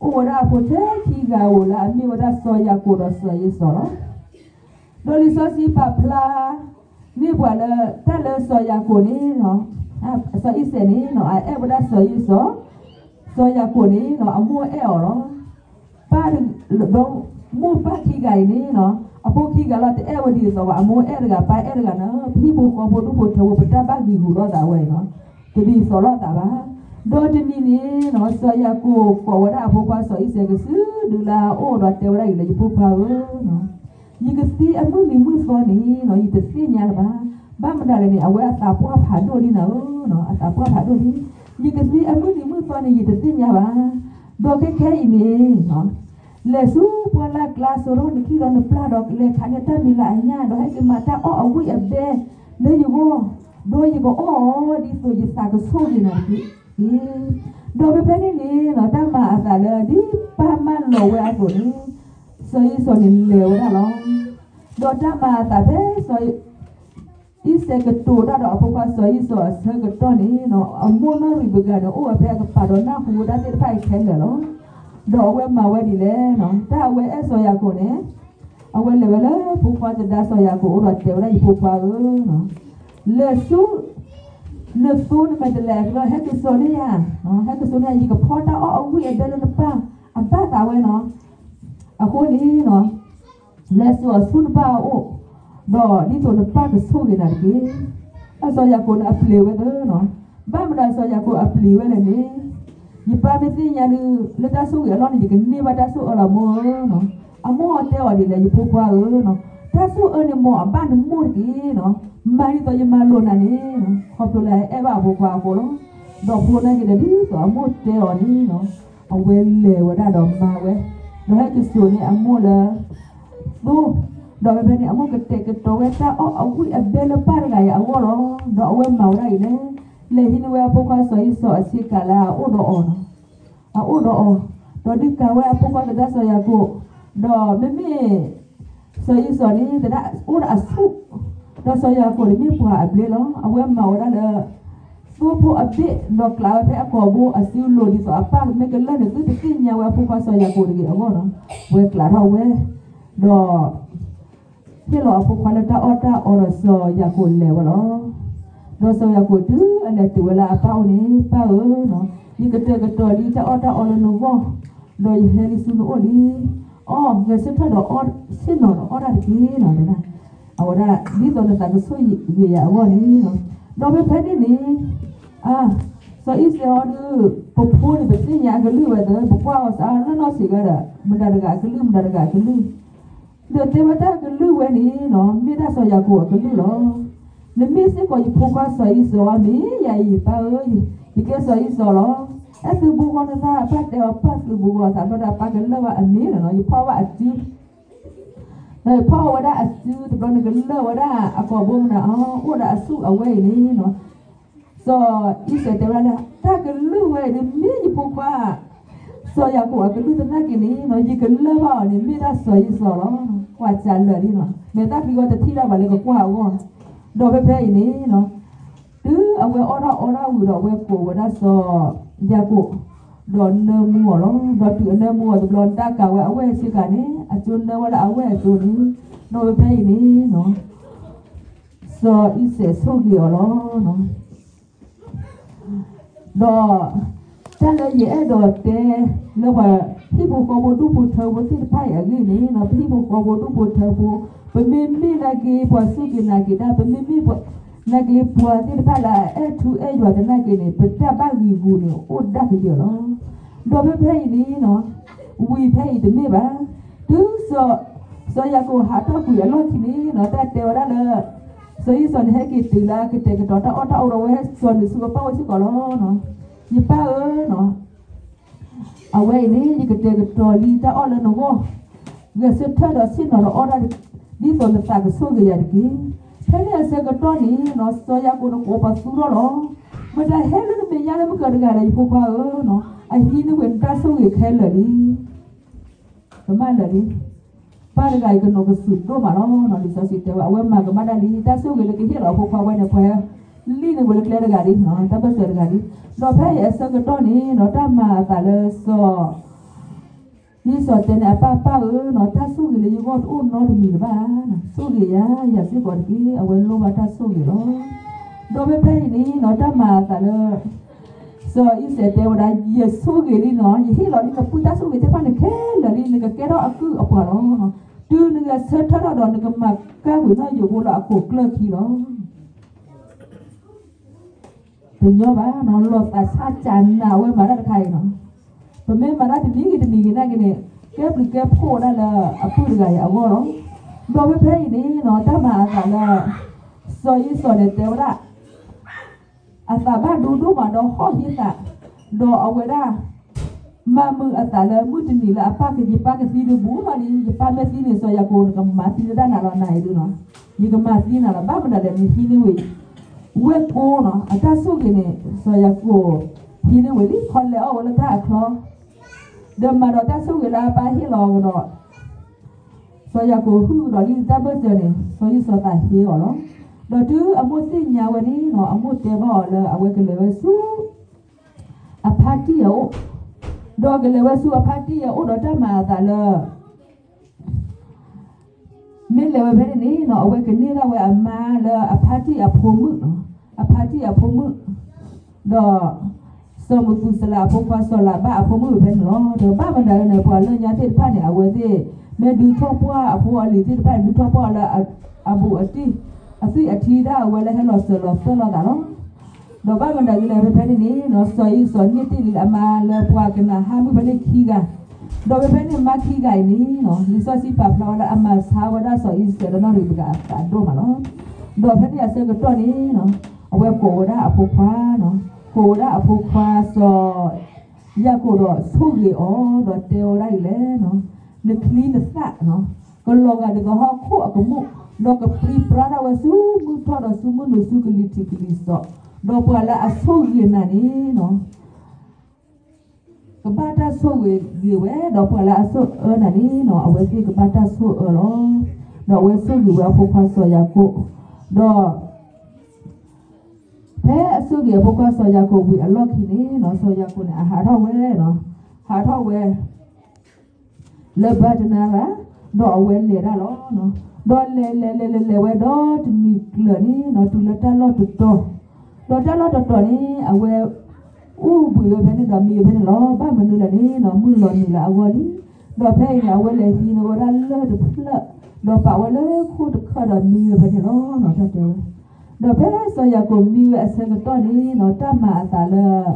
အိၣ်ဝဲဒၣ်အဖိထဲခံဂၤဧိၤလၢအမ့ၢ်ဝဲဒၣ်စီၤယၤကိာ်ဒီးစီၤအ့စီးလီၤ. ဒီးလံာ်စီဆှံပာ်ဖျါ န့ၢ်ပှၤလၢ တၢ်လၢစီၤယၤကိာ်န့ၣ် စီၤအံၤစဲးန့ၣ်နီၤ အအဲၣ်ဝဲဒၣ်စီၤအ့စီး, စီၤယၤကိာ်န့ၣ်နီၤ အမိၢ်အဲၣ်အီၤလီၤ. ပၢ် ဒီးမိၢ်ပၢ်ခံဂၤအံၤန့ၣ်နီၤ အဖိခံဂၤလီၤ တအဲၣ်ဝဲဒ်သိးဘၣ် အမိၢ်အဲၣ်တဂၤ ပၢ်အဲၣ်တဂၤန့ၣ် ပဟံၣ်ဖိဃီဖိဒူၣ်ဖိထၢဖိ ပတၢ်ဘၣ်ဂံာ်ဂူာ်လိာ်သးဝဲအံၤနီၤ တဒ်သိးလိာ်သးဘၣ်. ဒီးတနံၤန့ၣ်နီၤ စီၤယၤကိာ်ကိးဝဲဒၣ်အဖိခွါစီၤအံၤစဲးကစုဒုလၢအအိၣ်ဒီးတဲဝဲဒၣ်အံၤလၢ ယဖိခွါဧၢ ယကသံအမုၢ်နံၤမုၢ်သီန့ၣ်နီၤ ယတသ့ၣ်ညါလၢၤဘၣ်. ဘၣ်မတၤလဲၣ်န့ၣ် အဝဲအသးပှၢ်ဖးဒိၣ်လံနၤဧၢ, အသးပှၢ်ဖးဒိၣ်လံ. ယကသံအမုၢ်နံၤမုၢ်သီန့ၣ် ယတသ့ၣ်ညါဘၣ်. ဒီးခဲခဲအံၤန့ၣ် လဲၤဆူပှၢ်လၢ်ကျါစိာ်ထီၣ်နခံဒီးနပျၢ်ဒီး လဲၤခးန့ၢ်တၢ်မံၤလၢအညၣ် ဒီးဟဲက့ၤမၤတၢ်အီၣ်အဝံၣ်အဘဲလၢယဂီၢ်, ဒီးယကအီၣ်အီၤဒ်သိးယသးကဆိၣ်ဂ့ၤနၤတက့ၢ်. ဒီးဖဲဖဲန့ၣ်န့ၣ် တၢ်မၤအသးလၢဒ်ပၢ်မၢလီၤဝဲအသိးန့ၣ် စီၤအံၤစီၤန့ၣ်လဲၤဝဲဒၣ်လီၤ. ဒီးတၢ်မၤအသးဖဲစီၤ အံၤစဲးကတိၤတၢ်ဒီးအဖိခွါစီၤအံၤစီၤအဆၢကတီၢ်န့ၣ် အမိၢ်နီၢ်ရံးဘကၤန့ၣ် အိၣ်ဝဲဖဲအကပၤဒီးနၢ်ဟူဝဲဒၣ်သ့ၣ်တဖၣ်အံၤခဲလၢာ်လီၤ. ဒီးအဝဲမၤဝဲဒ်လဲၣ်, တၢ်အဝဲအဲၣ်စီၤယၤကိာ်န့ၣ် အဝဲလဲၤဝဲလၢဖိခွါသဒါစီၤယၤကိာ်အအိၣ်ဒီးတဲဝဲဒၣ် ယဖိခွါဧၢ, လဲၤဆူ နသိနမဲာ်တဲးလဲးအကျါ ဟဲက့ၤစိာ်န့ၢ်ယၤ, ဟဲက့ၤစိာ်န့ၢ်ယၤ ယကဖီတၢ်အီၣ်အဝံၣ်အဘဲလၢနပၢ်အဘၣ်သးဝဲနီၤ. အဃိန့ၣ် လဲၤစိာ်အီၤဆူနပၢ်အအိၣ်, ဒီးဒ်သိးနပၢ်ကဆိၣ်ဂ့ၤနၤတက့ၢ်. စီၤယၤကိာ်န့ၣ်အပျံၤဝဲသ့နီၤ, ဘၣ်မတၤစီၤယၤကိာ်အပျံၤဝဲလဲၣ်န့ၣ်, ယပၢ်မ့ၢ်သ့ၣ်ညါဒုး လၢတၢ်ဆိၣ်ဂ့ၤအလီၢ်န့ၣ် ယကန့ၢ်ဘၣ်တၢ်ဆိၣ်အၢလီၤမိၢ်ဧၢနီၤ. အမိၢ်အတဲအီၤဒ်လဲၣ် ယဖိခွါဧၢနီၤ, တၢ်ဆိၣ်အၢန့ၣ်မ့ၢ်အဘၣ်နမိၢ်တက့ၢ်နီၤ, မၤဒ်သိးယမၤလိာ်နၤန့ၣ်, ခီဖျိလၢအအဲၣ်ဘၣ်အဖိခွါအဃိလီၤ. ဒီးဖိနာ်က့ဒီးဒ်သိးအမိၢ်တဲအီၤန့ၣ်နီၤ, အဝဲလဲၤဝဲဒၣ်ဒီးမၤဝဲ, ဒီးဟဲက့ၤစိာ်န့ၢ်အမိၢ်လၢ သိ, ဒီးဖဲဖဲန့ၣ် အမိၢ်ကတဲာ်ကတီၤဝဲတၢ်အီၣ်အဝံၣ်အဘဲလၢပၢ်တဂၤအံၤအဂီၢ်လီၤ. ဒီးအဝဲမၤဝဲဒၣ်အံၤလဲၣ်, လဲၤဟံးန့ၢ်ဝဲအဖိခွါစီၤအံၤစီၤအဆ့ကၤလၢအအိၣ်ဒီးအီၤနီၤ, အအိၣ်ဒီးအီၤ, ဒီးဒုးကၤဝဲအဖိခွါသဒါစီၤယၤကိာ်, ဒီးမ့မ့ၢ် စီၤအံၤစီၤန့ၣ် သဒၣ်အိၣ်ဒီးအဆူၣ်, ဒီးစီၤယၤကိာ်န့ၣ်မ့ၢ်ပှၤအဘျ့လီၤ. အဝဲမၤဝဲဒၣ်လၢ သိဖိအဘ့ၣ် ဒီးကျးဝဲဖဲအကိာ်ဘိအစုလိၤဒ်သိးအပၢ်မ့ၢ်ကလၢၢ်န့ၣ် သုတသ့ၣ်ညါဝဲအဖိခွါစီၤယၤကိာ်တဂ့ၤအဂီၢ်နီၤ, ဝဲကျးထီၣ်ဝဲ, ဒီး ဟ့ၣ်လီၤအဖိခွါလၢတၢ်အီၣ်တၢ်အီဒီးစီၤယၤကိာ်လဲၤဝဲလီၤ. ဒီးစီၤယၤကိာ်တုၤအလဲၤတုၤဝဲလၢအပၢ်အိၣ်န့ၣ်, ပၢ်ဧၢ, ယကတဲာ်ကတီၤလံတၢ်အီၣ်တၢ်အီလၢနဂီၢ်, ဒီးယဟဲလံဆူနအိၣ်လံ. အီၣ် ဂဲၤဆၢထၢၣ်ဒီးအီၣ်ဆ့ၣ်နီၤဒီးအီၣ်တၢ်တက့ၢ်နီၤ, အဝဲဒၣ် ဒ်သိးနသးကဆိၣ်ဂ့ၤယၤအဂီၢ်န့ၣ်, ဒီးဖဲဖဲန့ၣ်န့ၣ် အ စီၤအံၤစဲးအီၤဒုး ပဖိန့ၣ် ပသ့ၣ်ညါအကလုၢ်ဝဲသ့, ပကွၢ်အီၤစ့ၢ်လၢနီၢ်ဆံးဂၤဒီး မတၤတဂၤအကလုၢ် မတၤတဂၤအကလုၢ်, ဒီးတဲဝဲတၢ်အကလုၢ်ဝဲန့ၣ်နီၤ မ့ၢ်ဒၣ်စီၤယၤကိာ်အကလုၢ်လီၤ. နမ့ၢ်စ့ၢ်ကီးယဖိခွါစီၤအံၤစဲးဧါ, မ့ၢ်ယၤအံၤ ယပၢ်ဧၢ, ယကဲစီၤအံၤစဲးလီၤ. အဲၣ်သုးဘူးဃီနသး, ပၢ်တဲအီၤ ပၢ်သုးဘူးဃီအသး ဘျီဒီးပၢ်ကလၢၢ်ဘၣ်အမံၤနီၤ, ယဖီၣ်ဘၣ်အစု ဒီးယဖီၣ်ဝဲဒၣ်အစုတဘျီန့ၣ် ကလၢၢ်ဝဲဒၣ်အကိာ်ဘိမနုၤအီၤ, အိၣ်ဒီးအဆူၣ်အဝဲအံၤန့ၣ်နီၤ, စီၤအံၤစဲးတဲဝဲဒၣ်လၢ တၢ်ကလုၢ်ဝဲအံၤန့ၣ်မ့ၢ်ယဖိခွါ စီၤယၤကိာ်အကလုၢ်သနာ်က့န့ၣ်နီၤ ယကလၢၢ်ဘၣ်အီၤန့ၣ် မ့ၢ်ဒၣ်စီၤအံၤစီၤလီၤ. ကွၢ်စၢ်လၢာ်လံနီၤ မဲာ်သၣ်ဖံဂီၢ်တထံၣ်ဒၣ်ဘၣ်လၢကကွၢ်အဂီၢ်, ဒီးဖဲဖဲအံၤန့ၣ်နီၤ တုၤအဝဲအီၣ်တၢ်အီတၢ်ဝံၤဒီး အဝဲကိးဝဲဒၣ်စီၤယၤကိာ် ဒီးနၢမူအီၤလီၤ. ဒီးတုၤအနၢမူအီၤတဘျီ နတၢ်ကၤဝဲအဝဲၢ်စ့ၢ်ကီးန့ၣ် အကၠိနၢဝဲလၢအဝဲၢ်အကၠိန့ၣ်, ဒီးဖဲဖဲအံၤန့ၣ်နီၤ စီၤအံၤစဲးဆိၣ်ဂ့ၤအီၤလီၤ. ဒီးတၢ်လၢယအဲၣ်ဒိးတဲလၢပှၤဟံၣ်ဖိဃီဖိဒူၣ်ဖိထၢဖိသ့ၣ်တဖၣ်အံၤအဂ့ၢ်န့ၣ်နီၤ ပဟံၣ်ဖိဃီဖိဒူၣ်ဖိထၢဖိ ပမ့မ့ၢ်နာ်က့ပှၤစူၢ်က့ၤနာ်က့ၤတၢ် ပမ့မ့ၢ်နာ်က့ပှၤသ့ၣ်တဖၣ်လၢအအဲၣ်ထူအဲၣ်ယွၤသနာ်က့န့ၣ် ပတၢ်ဘၣ်ဂံာ်ဂူာ်န့ၣ် အိၣ်ဒၣ်ကယၢၤလီၤ. ဒီးဖဲဖဲအံၤန့ၣ်နီၤ ဝံၤဖဲအံၤတမ့ၢ်ဘၣ် တုၤ စီၤယၤကိာ်ဟးထီၣ်ကွံာ်အလီၢ်ခံန့ၣ်နီၤ တၢ်တဲဝဲဒၣ်လၢ စီၤအံၤစီၤန့ၣ် ဟဲက့ၤတုၤလၢအကတဲာ်ကတီၤတၢ်အီၣ်တၢ်အီဒီး အဝဲဟဲစိာ်န့ၢ်ဆူအပၢ်အိၣ်စ့ၢ်ကီးလီၤ. ယပၢ်ဧၢနီၤ အဝဲအံၤန့ၣ် ယကတဲာ်ကတီၤလံတၢ်အီၣ်လၢနဂီၢ်, ဂဲၤဆၢထၢၣ်ဒီးဆ့ၣ်နီၤဒီးအီၣ်တၢ် ဒ်သိးနသးကဆိၣ်ဂ့ၤယၤတက့ၢ်. ဖဲန့ၣ်အဆၢကတီၢ်န့ၣ်နီၤ စီၤယၤကိာ်န့ၣ်ကိးပသူထီၣ်လီၤ. မတၤဟဲလၢနမဲာ်ညါလၢမုၢ်ကၢၤတဂၤဒီး ယဖိခွါဧၢနီၤ အဟံးန့ၢ်ဝဲနတၢ်ဆိၣ်ဂ့ၤခဲလၢာ်လံ ကမၣ်လၢာ်လံ. ပၢ်တဂၤအံၤကနိးကစုာ်ဒိၣ်မးလီၤနီၤ လံာ်စီဆှံတဲဝဲ အဝဲမၤကမၣ်တၢ်လံ တၢ်ဆိၣ်ဂ့ၤလၢကဟ့ၣ်လီၤအဖိခွါဝဲန့ၣ် ပှၤလံၣ်န့ၢ်ဝဲလၢကျဲတဂၤလံနီၤ တၢ်ဘၢၣ်စၢၤတဂၤလံ. ဒီးဖဲအံၤအဆၢကတီၢ်န့ၣ်နီၤ တၢ်မၤအသးလၢစီၤ အံၤစီၤတဲန့ၣ် အပၢ်ပၢ်ဧၢနီၤ တၢ်ဆိၣ်ဂ့ၤလၢယဂီၢ်တအိၣ်နီတမံၤလၢၤဘၣ်, ဆိၣ်ဂ့ၤယၤ ယၤစ့ၢ်ကီးတက့ၢ်. အဝဲလိၣ်ဘၣ်တၢ်ဆိၣ်ဂ့ၤလီၤ. ဒီးဖဲဖဲအံၤန့ၣ်နီၤ တၢ်မၤအသးလၢ စီၤအံၤစဲးတဲဝဲဒၣ် ယဆိၣ်ဂ့ၤလံနီၤ ယဟ့ၣ်လီၤလံနပုၢ်တၢ်ဆိၣ်ဂ့ၤသ့ၣ်တဖၣ်န့ၣ်ခဲလၢာ်လံ နကကဲထီၣ်အကုၢ်အပှၤလီၤ. တုၤနဂဲၤဆၢထၢၣ်ထီၣ်ဒီးနကမၤကၢ်ကွံာ်နီၣ်ယိးဘိလၢအခိၣ်ကျၢၢ်ခံလီၤ. တညီဘၣ်နီၤ လီၤသးဆါကၢ်နးဝဲမၤတၢ်တခါအံၤနီၤ ပမ့ၢ်မၤတၢ်တမံၤဂ့ၤတမံၤဂ့ၤနာ်က့န့ၣ် ကဲဘျုးကဲဖှိၣ်ဝဲဒၣ်လၢအပုၢ်တဂၤအံၤအဂီၢ်လီၤ. ဒီးဖဲဖဲအံၤန့ၣ်နီၤ တၢ်မၤအသးလၢ စီၤအံၤစီၤန့ၣ်တဲဝဲဒၣ် အသးဘၣ်ဒိဒိၣ်မးဒီးဟီၣ်ဟ့သး, ဒီးအဝဲဒၣ် မၤမုာ်အသးလၢမုၢ်တနံၤလၢအပၢ်ကယပၢ်ကသံတဘူၣ်ဘၣ်လံ, ယပၢ်မ့ၢ်သံန့ၣ် စီၤယၤကိာ်နကမၤသံဝဲဒၣ်နၤလီၤနၤအံၤဒုနီၤ, ယကမၤသံနၤလီၤ ဘၣ်မနုၤလဲၣ် နဟံးန့ၢ်ဝဲ ဝဲၢ်ကိနီၤ အတၢ်ဆိၣ်ဂ့ၤန့ၣ် စီၤယၤကိာ်ဟံးန့ၢ်ဝဲလံ ခီလဲၤအီၣ်ဝဲလၢတၢ်အချီ ဒီးမၤဒီးတၢ်ဆိၣ်ဂ့ၤလၢအပၢ်ဟ့ၣ်လီၤအီၤဒီး စီၤယၤကိာ်ဟုၣ်ဒီးလံတၢ်ဘၢၣ်စၢၤန့ၣ် စီၤအံၤစီၤသးဟ့အီၤလီၤ. ဒီးတုၤအမိၢ်သ့ၣ်ညါဝဲန့ၣ်နီၤ အမိၢ်တဲဘၣ်အီၤလၢအဝဲကလဲၤဝဲဆူ အဖါတံၢ်အအိၣ်, ဒီးကလဲၤဝဲဆူအဖါတံၢ်အအိၣ်ဒီးတၢ်မၤအသးလၢ မ့ၢ်လဲၤဝဲဖဲန့ၣ်န့ၣ်နီၤ အဝဲကန့ၢ်ဒၣ်ဝဲအမါလၢအဖါတံၢ်အဖိမုၣ်နီၤ, အဖါတံၢ်အဖိမုၣ်, ဒီး စီၤမူကူစလးအဖိခွါစီၤလၤဘၣ်အဖိမုၣ်ဝဲဖဲန့ၣ်လီၤ. ဒီးဘၣ်မနုၤလဲၣ်န့ၣ် ပှၤလၢညါသ့ၣ်တဖၣ်န့ၣ် အဝဲသ့ၣ် မ့ၢ်ဒုးထီၣ်ပှၢ်အဖိအလံၤသ့ၣ်တဖၣ်န့ၣ် ဒုးထီၣ်ပှၢ်အီၤလၢအဘူးအတံၢ် အသွံၣ်အထံဒၣ်အဝဲလၢဟဲလီၤစၢၤလီၤသွဲၣ်လိာ်သးလီၤ. ဒီးဘၣ်မနုၤလဲၣ်ဖဲဖဲန့ၣ်န့ၣ်နီၤ စီၤအံၤစီၤန့ၢ်တ့ၢ်လံလၢအမါလၢပှၤကနၤအၣ်မုၣ်ဖဲန့ၣ်ခံဂၤ, ဒီးဖဲဖဲန့ၣ်မါခံဂၤအံၤန့ၣ်နီၤ လံာ်စီဆှံပာ်ဖျါဝဲလၢအမၤဆါဝဲဒၣ်စီၤအံၤစဲးဒီးနီၣ်ရံးဘကၤအသးဒိၣ်မးလီၤ. ဒီးဖဲန့ၣ်အဆၢကတီၢ်န့ၣ်နီၤ အဝဲကိးဝဲဒၣ်အဖိခွါနီၤ, ကိးဝဲဒၣ်အဖိခွါစီၤ ယၤကိာ်ဒီးဆိၣ်ဂ့ၤအီၤ ဒီးတဲဝဲဒၣ်ဒ်လဲၣ်နီၤ, နချံနသၣ်နီၤ ကလီၤဂာ်ဒ်သိးဟီၣ်ခိၣ်အကမူၣ်, ဒီးကပြံပြါထီၣ်ဝဲဆူမုၢ်ထီၣ်ဒီးဆူမုၢ်နုာ်ဆူကလံၤထံးကလံၤစီး, ဒီးပှၤလၢအဆိၣ်ဂ့ၤနၤန့ၣ်နီၤ ကဘၣ်တၢ်ဆိၣ်ဂ့ၤဂ့ၤဝဲ, ဒီးပှၤလၢအဆိၣ်အၢနၤန့ၣ်နီၤ အဝဲသ့ၣ်ကဘၣ်တၢ်ဆိၣ်အၢလီၤ. ဒီးအဝဲဆိၣ်ဂ့ၤဝဲအဖိခွါစီၤယၤကိာ်, ဒီး ဖဲအဆိၣ်ဂ့ၤအဖိခွါစီၤယၤကိာ်ဝံၤအလီၢ်ခံန့ၣ်နီၤ စီၤယၤကိာ်န့ၣ် အဟးထီၣ်ဝဲနီၤ, ဟးထီၣ်ဝဲ လၢဘၣ်တနၤရၤ, ဒီးအဝဲလဲၤဒၣ်လီၤ. ဒီးလဲၤလဲၤလဲၤလဲၤလဲၤဝဲဒီးတနံၤကျၢၤန့ၣ်နီၤ တုၤလၢတၢ်လီၢ်တတီၤ, ဒီးတၢ်လီၢ်တတီၤန့ၣ် အဝဲ အိၣ်ဘှံးဝဲဖဲန့ၣ်ဒီးမံဝဲဖဲန့ၣ်လီၤ. ဘၣ်မနုၤလဲၣ်န့ၣ်နီၤ မုၢ်လီၤနုာ်လၢအဂီၢ်လံ. ဒီးဖဲအံၤန့ၣ် အဝဲလဲၤဟံးန့ၢ်ဝဲဒၣ်လၢၢ်တဖျၢၣ်, ဒီးပာ်ဝဲလၢခိၣ်တခၢၣ်ဒီးမံဝဲဖဲန့ၣ်လီၤနီၤ တၢ်တဲဝဲ ဒီးဖဲစီၤယၤကိာ်မံဝဲအဆၢကတီၢ်န့ၣ်နီၤ တၢ်မၤအသးလၢ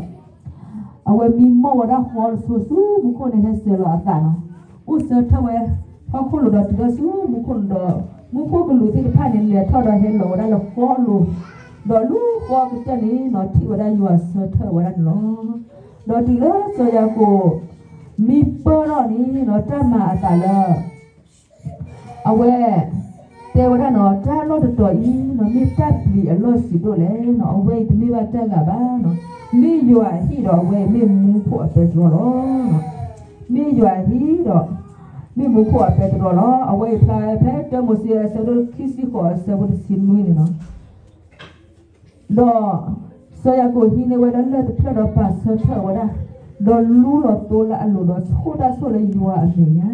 အဝဲမံမီၢ်ဝဲဒၣ်ဃီတဆိဆူမူခိၣ်န့ၣ် ဟဲစဲၤလီၤအသးနီၤ, အိၣ်ဆၢထၢၣ်ဝဲ ဟီၣ်ခိၣ်လိၤဒီးတုၤထီၣ်ဆူမူခိၣ်လိၤဒီး မူခိၣ်ကလူးသ့ၣ်တဖၣ်န့ၣ် လဲၤထီၣ်ဒီးဟဲလီၤဝဲဒၣ်လၢဃီလိၤ, ဒီးလူဃီကတၢၢ်န့ၣ်နီၤ ထံၣ်ဝဲဒၣ်ယွၤဆၢထၢၣ်ဝဲဒၣ်န့ၣ်လီၤ. ဒီးတုၤလၢစီၤယၤကိာ် မံပၢၢ်ထီၣ်န့ၣ်နီၤ တၢ်မၤအသးလၢ အဝဲ တဲဝဲဒၣ်နီၤ, တၢ်လီၢ်တတီၤအံၤနီၤ မ့ၢ်တၢ်ပျံၤအလီၢ်ဆံးဒိၣ်လဲၣ်နီၤ, အဝဲအံၤတမ့ၢ်ဘၣ်တၢ်ဂၤဘၣ်နီၤ, မ့ၢ်ယွၤအဟံၣ်ဒီးအဝဲအံၤမ့ၢ်မူခိၣ်အပဲတြီလီၤ. မ့ၢ်ယွၤအဟံၣ်ဒီး မ့ၢ်မူခိၣ်အပဲတြီလီၤ. အဝဲအံၤဖျါဖဲတၢမိၤၡ့အဆၢဒိၣ်ခံဆံဃိးအဆၢဖိတဆံနွံန့ၣ်နီၤ. ဒီး စီၤယၤကိာ်ဟံးန့ၢ်ဝဲဒၣ်လၢၢ်တဖျၢၣ်ဒီးပာ်ဆၢထၢၣ်ဝဲဒၣ်, ဒီးလူလီၤသိလၢအလိၤဒီးဆိၣ်တၢ်ဆိၣ်လၢယွၤအမဲာ်ညါ,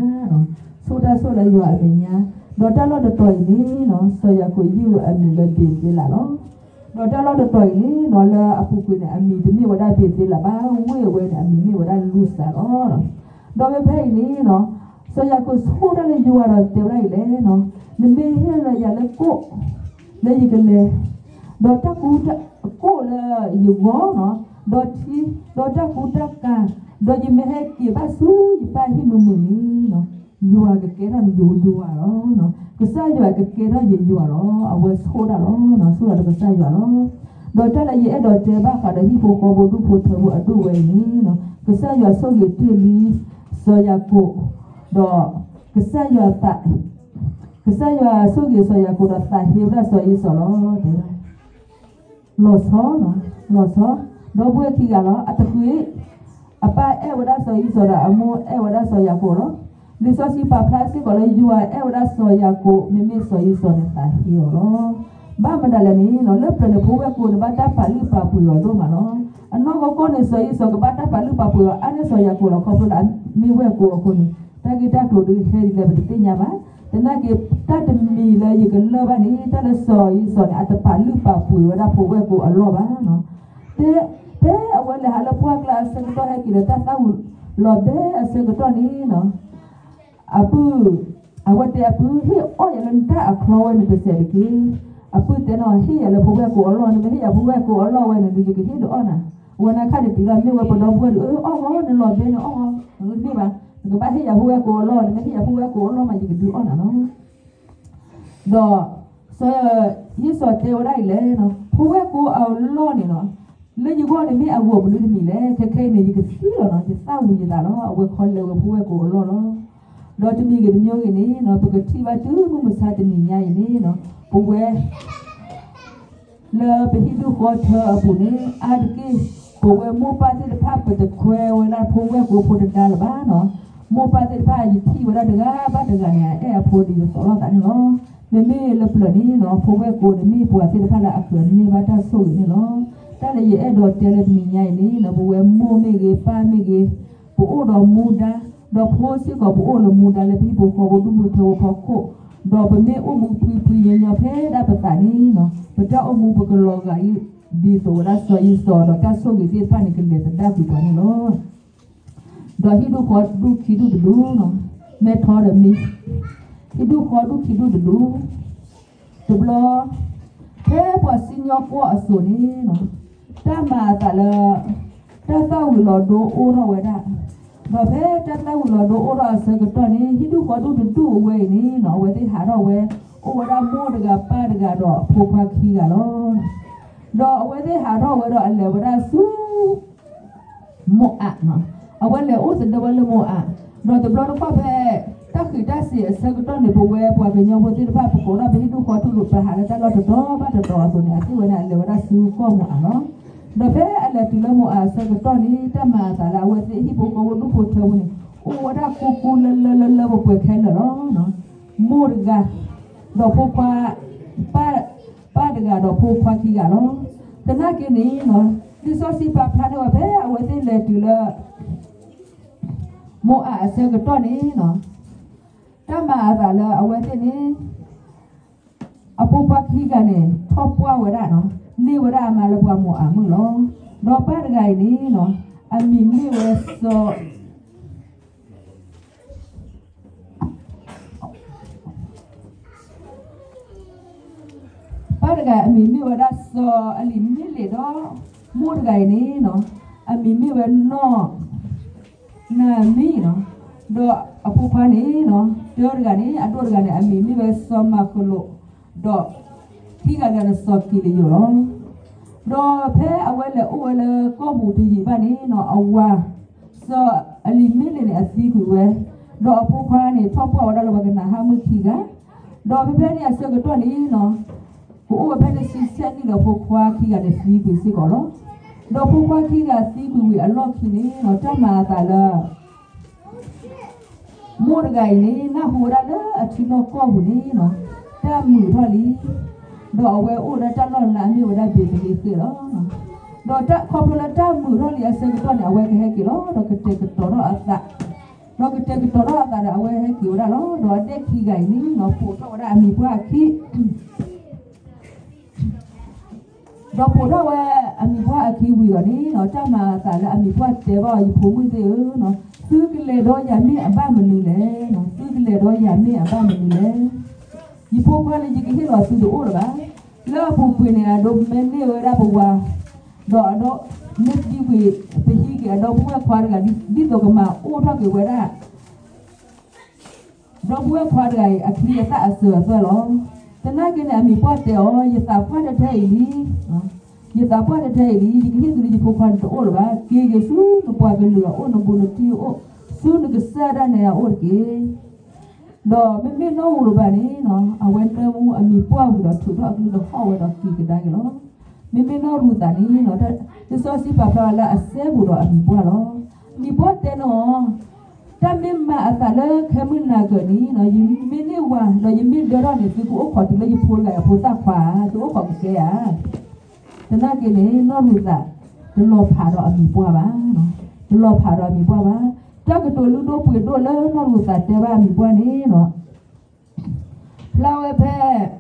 ဆိၣ်တၢ်ဆိၣ်လၢယွၤအမဲာ်ညါ, ဒီးတၢ်လီၢ်တတီၤအံၤန့ၣ်နီၤ စီၤယၤကိာ်ယုၢ်အမံၤလၢဘ့ၤသ့လးလီၤ. ဒီးတၢ်လီၢ်တတီၤအံၤန့ၣ်နီၤ လၢအပူၤကွံာ်န့ၣ် အမံၤတမ့ၢ်ဝဲဒၣ်ဘ့ၤသ့လးဘၣ်, ဝ့ၢ်အဝဲန့ၣ် အမံၤမ့ၢ်ဝဲဒၣ်လူစၢ်လီၤ. ဒီးဖဲဖဲအံၤန့ၣ်နီၤ စီၤယၤကိာ်ဆိၣ်တၢ်လၢယွၤဒီးတဲဝဲဒၣ်အံၤလဲၣ်နီၤ, နမ့ၢ်ဟ့ၣ်လီၤယၤလၢကိၣ် လၢယကလဲၤ, ဒီးတၢ်ကူတၢ်ကိၣ်လၢယဂီၢ်နီၤ, ဒီးထံ, ဒီးတၢ်ကူတၢ်ကၤ, ဒီးယမ့ၢ်ဟဲက့ၤဘၣ်ဆူယပၢ်ဟံၣ်မုာ်မုာ်န့ၣ်နီၤ, ယွၤကကဲထီၣ်န့ၣ်ယိယွၤလီၤ. ကစၢ်ယွၤကကဲထီၣ်ယယွၤလီၤ. အဝဲဆိၣ်တၢ်လီၤ, ဆိၣ်တၢ်လၢကစၢ်ယွၤလီၤ. ဒီးတၢ်လၢယအဲၣ်ဒိးတဲဘၣ်ဃးဒီးဟံၣ်ဖိဃီဖိဒူၣ်ဖိထၢဖိအဒိၣ်ဝဲအံၤန့ၣ်နီၤ, ကစၢ်ယွၤဆိၣ်ဂ့ၤတ့ၢ်လံ စီၤယၤကိာ်, ဒီး ကစၢ်ယွၤသး, ကစၢ်ယွၤဆိၣ်ဂ့ၤစီၤယၤကိာ်ဒီးသးဟ့ဝဲဒၣ်စီၤအံၣ်စီၤလီၤ. တဲဝဲဒၣ် လီၤဆီ, လီၤဆီ, ဒီပုၢ်ဝဲၢ်ခံဂၤလီၤ. အတဃ့, အပၢ်အဲၣ်ဝဲဒၣ်စီၤအံၣ်စီၤဒီးအမိၢ်အဲၣ်ဝဲဒၣ်စီၤယၤကိာ်လီၤ. လံာ်စီဆှံပာ်ဖျါစ့ၢ်ကီးလၢယွၤအဲၣ်ဝဲဒၣ်စီၤယၤကိာ် မ့မ့ၢ်စီၤအံၣ်စီၤန့ၣ်သးဟ့အီၤလီၤ. ဘၣ်မတၤလဲၣ်န့ၣ်နီၤ လၢပျၢၤန့ၣ်ဖိဝဲၢ်ကိာ်န့ၣ်ဘၣ်တၢ်ပာ်လုၢ်ပာ်ပှ့ၤအီၤဒိၣ်မးလီၤ. အနီၢ်ကီၢ်ကီၢ်န့ၣ် စီၤအံၣ်စီၤကဘၣ်တၢ်ပာ်လုၢ်ပာ်ပှ့ၤအီၤအါန့ၢ်စီၤယၤကိာ်လီၤ. ခီဖျိလၢအမ့ၢ်ဝဲၢ်ကိာ်အဃိန့ၣ် တၢ်ဂ့ၢ်တၢ်ကျိၤဒုးဟဲဒ်လဲၣ်ပတသ့ၣ်ညါဘၣ်. သနာ်က့ တၢ်တမံၤလၢယကလၢၢ်ဘၣ်န့ၣ် တၢ်လၢစီၤအံၣ်စီၤန့ၣ် အတပာ်လုၢ်ပာ်ပှ့ၤဝဲဒၣ်ဖိဝဲၢ်ကိာ်အလီၢ်ဘၣ်နီၤ. ဖဲအဝဲလဲၤဟးလၢပှၢ်ကျါအဆၢကတီၢ် ဟဲက့ၤဒီးတၢ်သၣ်ဝံၤလီၤဘဲအဆၢကတီၢ်န့ၣ်နီၤ အပုၢ်, အဝဲတဲအပုၢ် ဟ့ၣ်အီၣ်ယၤလၢနတၢ်အချီဝဲန့ၣ်တစဲးတက့ၢ်. အပုၢ်တဲနီၤ ဟ့ၣ်ယၤလၢဖိဝဲၢ်ကိာ်အလီၢ်, နမ့ၢ်ဟ့ၣ်ယၤဖိဝဲၢ်ကိာ်အလီၢ်ဝဲန့ၣ် ယကဟ့ၣ်ဒုးအီၣ်နၤ. အဝဲန့ၣ်ခါန့ၣ်တုၤလၢမ့ၢ်ဝဲပဒီပုၢ်ဝဲၢ်ဒီး အီၣ်ဂီၤ နလီၤဘဲန့ၣ်အီၣ်ဂီၤ, နတမ့ၢ်ဘၣ်, နကဘၣ်ဟ့ၣ်ယၤဖိဝဲၢ်ကိာ်အလီၢ်, နမ့ၢ်ဟ့ၣ်ယၤဖိဝဲၢ်ကိာ်အလီၢ်မး ယကဒုးအီၣ်နၤလီၤ. ဒီး စီၤအံၣ်စီၤတဲဝဲဒၣ်အံၤလဲၣ်နီၤ ဖိဝဲၢ်ကိာ်အလီၢ်န့ၣ်နီၤ လၢယဂီၢ်န့ၣ်မ့ၢ်အဂီၢ်မနုၤတမံၤလဲၣ်. ခဲခဲအံၤန့ၣ် ယကသံလီၤနီၤ, ယသၣ်ဝံၤယသးလီၤ. အဝဲခီလဲၤဝဲဖိဝဲၢ်ကိာ်အလီၢ်လီၤ. ဒီးတမံၤဂ့ၤတမံၤဂ့ၤန့ၣ်နီၤ ပကထံၣ်ဘၣ်တုၤမုၢ်မဆါတနံၤညါအံၤန့ၣ်နီၤ ပဝဲ လၢပဟံၣ်ဒူၣ်ဃီထၢအပူၤန့ၣ် အါတက့ၢ် ပဝဲမိၢ်ပၢ်သ့ၣ်တဖၣ် ပတခွဲဝဲဒၣ်ဖိဝဲၢ်ကိာ်ဖိတဒါလၢၤဘၣ်နီၤ. မိၢ်ပၢ်သ့ၣ်တဖၣ် ယထံၣ်ဝဲဒၣ်တဂၤဘၣ်တဂၤန့ၣ် အအဲၣ်အဖိဒ်သိးလိာ်သးန့ၣ်လီၤ. မ့မ့ၢ်လၢပျၢၤန့ၣ်နီၤ ဖိဝဲၢ်ကိာ်န့ၣ်မ့ၢ်ပှၤသ့ၣ်တဖၣ်လၢအကြၢးန့ၢ်ဘၣ်တၢ်ဆိၣ်ဂ့ၤန့ၣ်လီၤ. တၢ်လၢယအဲၣ်ဒိးတဲလၢတနံၤညါအံၤန့ၣ်နီၤ ပဝဲမိၢ်မ့ၢ်ဂ့ၤ ပၢ်မ့ၢ်ဂ့ၤ ပအိၣ်ဒီးမူဒါ, ဒီးဖိစ့ၢ်ကီးပအိၣ်လၢမူဒါလၢပဟံၣ်ဖိဃီဖိဒူၣ်ဖိထၢဖိဖီခိၣ်, ဒီးပမ့ၢ်အိၣ်မူဖှံဖှံညီညီဖဲဒၣ်ပသးန့ၣ်နီၤ ပတၢ်အိၣ်မူပကလီၤဂာ်အံၤ ဒ်သိးဝဲဒၣ်စီၤအံၣ်စီၤဒီးတၢ်ဆိၣ်ဂ့ၤသ့ၣ်တဖၣ်န့ၣ် ကလဲၤသဒၣ်ကွံာ်ပှၤန့ၣ်လီၤ. ဒီးဟံၣ်ဒူၣ်ဃီဒူၣ်ခံဒူၣ်တဒူၣ်နီၤ မဲထီဒီးမံ, ဟံၣ်ဒူၣ်ဃီဒူၣ်ခံဒူၣ်တဒူၣ် တဘျီ ဖဲပှၤစံၣ်ညီၣ်ကွီၢ်အစိၤန့ၣ်နီၤ တၢ်မၤအသးလၢ တၢ်သၣ်ဝံၤလီၤဒိအိၣ်ထီၣ်ဝဲဒၣ်, ဒီးဖဲတၢ်သၣ်ဝံၤလီၤဒိအိၣ်ထီၣ်အဆၢကတီၢ်န့ၣ် ဟံၣ်ဒူၣ်ဃီဒူၣ်တဒူၣ်အဝဲအံၤန့ၣ်နီၤ အဝဲသ့ၣ်ဟးထီၣ်ဝဲ အိၣ်ဝဲဒၣ်မိၢ်တဂၤပၢ်တဂၤဒီးဖိခွါခံဂၤလီၤ. ဒီးအဝဲသ့ၣ်ဟးထီၣ်ဝဲဒီးအလဲၤဝဲဒၣ်ဆူ မိၢ်အးနီၤ, အဝဲလဲၤအိၣ်သဒၢဝဲလၢမိၢ်အး, ဒီးတဘျီတခီၣ်ဖဲ တၢ်ဃံးတၢ်စ့ၤအဆၢကတီၢ်န့ၣ် ပဝဲပှၤကညီဖိသ့ၣ်တဖၣ် ပကိးထီၣ်ပဟံၣ်ဒူၣ်ဃီဒူၣ် ပဟးလၢတၢ်လီၢ်တတီၤဘၣ်တတီၤအသိးန့ၣ် အသ့ၣ်ဝဲန့ၣ် အလဲၤဝဲဒၣ်ဆူကီၢ်မိၢ်အးလီၤ. ဒီးဖဲအလဲၤတုၤလၢမိၢ်အးအဆၢကတီၢ်န့ၣ် တၢ်မၤအသးလၢအဝဲသ့ၣ်ဟံၣ်ဖိဃီဖိဒူၣ်ဖိထၢဖိန့ၣ် အိၣ်ဝဲဒၣ်ကူကူလၢလၢလၢလၢပှဲၤပှဲၤခဲလၢာ်လီၤ. မိၢ်တဂၤ ဒီးဖိခွါ ပၢ် ပၢ်တဂၤဒီးဖိခွါခံဂၤလီၤ. သနာ်က့န့ၣ်နီၤ လံာ်စီဆှံပာ်ဖျါန့ၢ်ဝဲဖဲအဝဲသ့ၣ်လဲၤတုၤလၢ မိၢ်အးအဆၢကတီၢ်န့ၣ်နီၤ တၢ်မၤအသးလၢအဝဲသ့ၣ်န့ၣ် အဖိခွါခံဂၤန့ၣ် ထီၣ်ပှၢ်ဝဲဒၣ်နီၤ န့ၢ်ဝဲဒၣ်အမါလၢပှၤမိၢ်အးမုၣ်လီၤ. ဒီးပၢ်တဂၤအံၤန့ၣ်နီၤ အမံၤမ့ၢ်ဝဲစီၤ ပၢ်တဂၤအံၤအမံၤမ့ၢ်ဝဲဒၣ်စီၤအလံၤမ့လ့းဒီး မိၢ်တဂၤအံၤန့ၣ်နီၤ အမံၤမ့ၢ်ဝဲနီၢ်နၤမံနီၤ ဒီးအဖိခွါန့ၣ်နီၤ တၢတဂၤန့ၣ် အဒိၣ်တဂၤန့ၣ် အမံၤမ့ၢ်ဝဲစီၤမၤကလိာ် ဒီးခံဂၤတဂၤန့ၣ် စီၤကံလယိၤလီၤ. ဒီးဖဲအဝဲလဲၤအိၣ်ဝဲလၢကီၢ်ပူၤတယံာ်ဘၣ်န့ၣ်နီၤ အဝၤ စီၤအလံၤမ့လ့းန့ၣ် အသံကွံာ်ဝဲ, ဒီးအဖိခွါန့ၣ် ထီၣ်ပှၢ်ဝဲဒၣ်လၢပှၤကနၤဧၣ်မုၣ်ခံဂၤ, ဒီးဖဲဖဲန့ၣ်အဆၢကတီၢ်န့ၣ်လီၤ, ကအိၣ်ဝဲဖဲန့ၣ်ဆံဆဲနံၣ်ဒီးဖိခွါခံဂၤန့ၣ်သံကွံာ်စ့ၢ်ကီးလီၤ. ဒီးဖိခွါခံဂၤသံကွံာ်ဝံၤအလီၢ်ခံန့ၣ်လီၤ, တၢ်မၤအသးလၢ မိၢ်တဂၤအံၤန့ၣ် နၢ်ဟူဝဲဒၣ်လၢအထံလီၢ်ကီၢ်ပူၤန့ၣ်လီၤ, တၢ်မုာ်ထီၣ်လံ, ဒီးအဝဲအိၣ်ဒီးတၢ်လီၢ်လၢအမ့ၢ်ဝဲဒၣ်ဘ့းသလ့ဃ့ၣ်လီၤ. ဒီးခီဖျိလၢတၢ်မုာ်ထီၣ်လံအဆၢကတီၢ်န့ၣ် အဝဲကဟဲက့ၤလီၤ, ဒီးကတဲာ်ကတီၤထီၣ်အသး, ဒီးကတဲာ်ကတီၤထီၣ်အသးဒီးအဝဲဟဲက့ၤဝဲဒၣ်လီၤ. ဒီးအဒဲၣ်ခံဂၤအံၤန့ၣ်လီၤ ပိာ်ထီၣ်ဝဲဒၣ်အမံၤပှၢ်အခံ ဒီးပိာ်ထီၣ်ဝဲအမံၤပှၢ်အခံဝံၤဒီးန့ၣ်လီၤ, တၢ်မၤအသးလၢအမံၤပှၢ်တဲဘၣ်အီၤ ယဖိမုၣ်သ့ၣ်ဧၢ, သုကလဲၤဒီးယၤမ့ၢ်အဘၣ်မနုၤလဲၣ်, သုကလဲၤဒီးယၤမ့ၢ်အဘၣ်မနုၤလဲၣ်. ယဖိခွါလၢယကဟ့ၣ်လီၤသုတအိၣ်လၢၤဘၣ်. လၢအပူၤကွံာ်န့ၣ် အဒိမ့ၢ်န့ၢ်ဝဲဒၣ်ပဝၤ, ဒီးအဒိ မ့ၢ်သံကွံာ် ပဟံးက့ၤအဒီပုၢ်ဝဲၢ်ခွါတဂၤ ဒ်သိးကမၤအိၣ်ထီၣ်က့ၤဝဲဒၣ် ဒီပုၢ်ဝဲၢ်ခွါတဂၤအံၤ အချံအသၣ်အစၢၤအသွဲၣ်လီၤ. သနာ်က့န့ၣ် အမံၤပှၢ်တဲအီၤ, ယသးပှၢ်ထဲထဲအံၤလံ, ယသးပှၢ်ထဲထဲအံၤလံ, ယကဟ့ၣ်သုလၢယဖိခွါန့ၣ်တအိၣ်လၢၤဘၣ်. က့ၤက့ၤဆူနပှၤကလုာ်အအိၣ် နဘူးနတံၢ်အအိၣ်, ဆူနကစၢ်ဒၣ်နဲအအိၣ်တက့ၢ်. ဒီးမ့မ့ၢ်နီၢ်ရူၤဘၤန့ၣ်လီၤ, အဝဲနၢမူအမံၤပှၢ်ဝံၤဒီးထုးထီၣ်အကလုၢ်ဒီးဟီၣ်ဝဲဒီးက့ၤကဒါက့ၤလီၤ. မ့မ့ၢ်နီၢ်ရူၤသးန့ၣ်လီၤ, လံာ်စီဆှံပာ်ဖျါဝဲလၢအစဲဘူးဒီးအမံၤပှၢ်လီၤ. မံၤပှၢ်တဲန့ၣ်လီၤ, တၢ်မ့ၢ်မၤအသးလၢခဲမုၢ်နၤကၢၤန့ၣ်လီၤ, ယမ့ၢ်န့ၢ်ဝၤဒီးယမ့ၢ်ဒၢထီၣ်န့ၣ် သုကအိၣ်ခိးတုၤလၢယဖိတဂၤအဖိသၣ်ခွါဧါ, သုအိၣ်ခိးကကဲဧါ. သနာ်က့န့ၣ် နီၢ်ရူၤသး တလီၤဖးဒီးအမံၤပှၢ်ဘၣ်, တလီၤဖးဒီးအမံၤပှၢ်ဘၣ်. တၢ်ကတိၤလုၢ်ဒိၣ်ပှ့ၤဒိၣ်လၢနီၢ်ရူၤသးတဲဘၣ်အမံၤပှၢ်န့ၣ်လီၤ, ဖျါဝဲဖဲ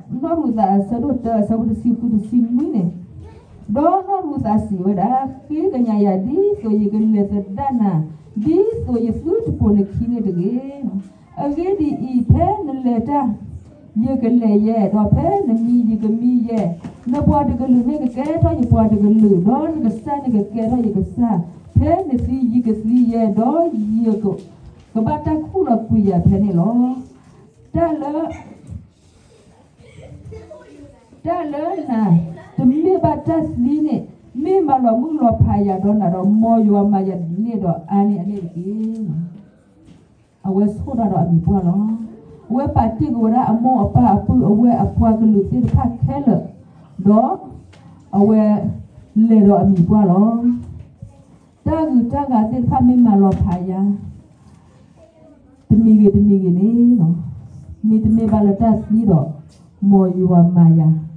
နီၢ်ရူၤသးအဆၢဒိၣ်တၢ အဆၢဖိတဆံဃုတဆံနွံန့ၣ်, ဒီးနီၢ်ရူၤသးစံးဝဲဒၣ်, ဃ့ကညးယၤဒ်သိးယကလဲၤသဒၣ်နၤ, ဒ်သိးယသုတပိာ်နခံန့ၣ်တဂ့ၤ. အဂ့ၢ်ဒ်အံၤ, ဖဲနလဲၤတၢ် ယကလဲၤယဲ, ဒီးဖဲနမံ ယကမံယဲ, နပှၤတကလုာ်န့ၣ်ကကဲထီၣ်ယပှၤတကလုာ်, ဒီးနကစၢ်န့ၣ်ကကဲထီၣ်ယကစၢ်, ဖဲနသံယကသံယဲ, ဒီးယကဘၣ်တၢ်ခူၣ်လီၤကွံာ်ယၤဖဲန့ၣ်လီၤ. တၢ်လၢ တၢ်လၢနၤ တမ့ၢ်ဘၣ်တၢ်သံန့ၣ် မ့ၢ်မၤလီၤမုၢ်လီၤဖးယၤဒီးနၤဒီး မ်ယွၤမၤယၤန့ၣ်ဒီးအါန့ၢ်အန့ၣ်တက့ၢ်. အဝဲဆိၣ်တၢ်ဒီးအမံၤပှၢ်လီၤ. အဝဲပာ်တ့ၢ်ကွံာ်ဝဲဒၣ်အမိၢ်အပၢ်အပုၢ်အဝဲၢ်အပှၤကလုာ်သ့ၣ်တဖၣ်ခဲလၢာ်, ဒီးအဝဲလဲၤဒီးအမံၤပှၢ်လီၤ. တၢ်ဂုၤတၢ်ဂၤသ့ၣ်တဖၣ်မ့ၢ်မၤလီၤဖးယၤ တမံၤဂ့ၤတမံၤဂ့ၤန့ၣ်, မ့တမ့ၢ်ဘၣ်လၢတၢ်သံဒီး မ်ယွၤမၤယၤ ဒ်န့ၣ်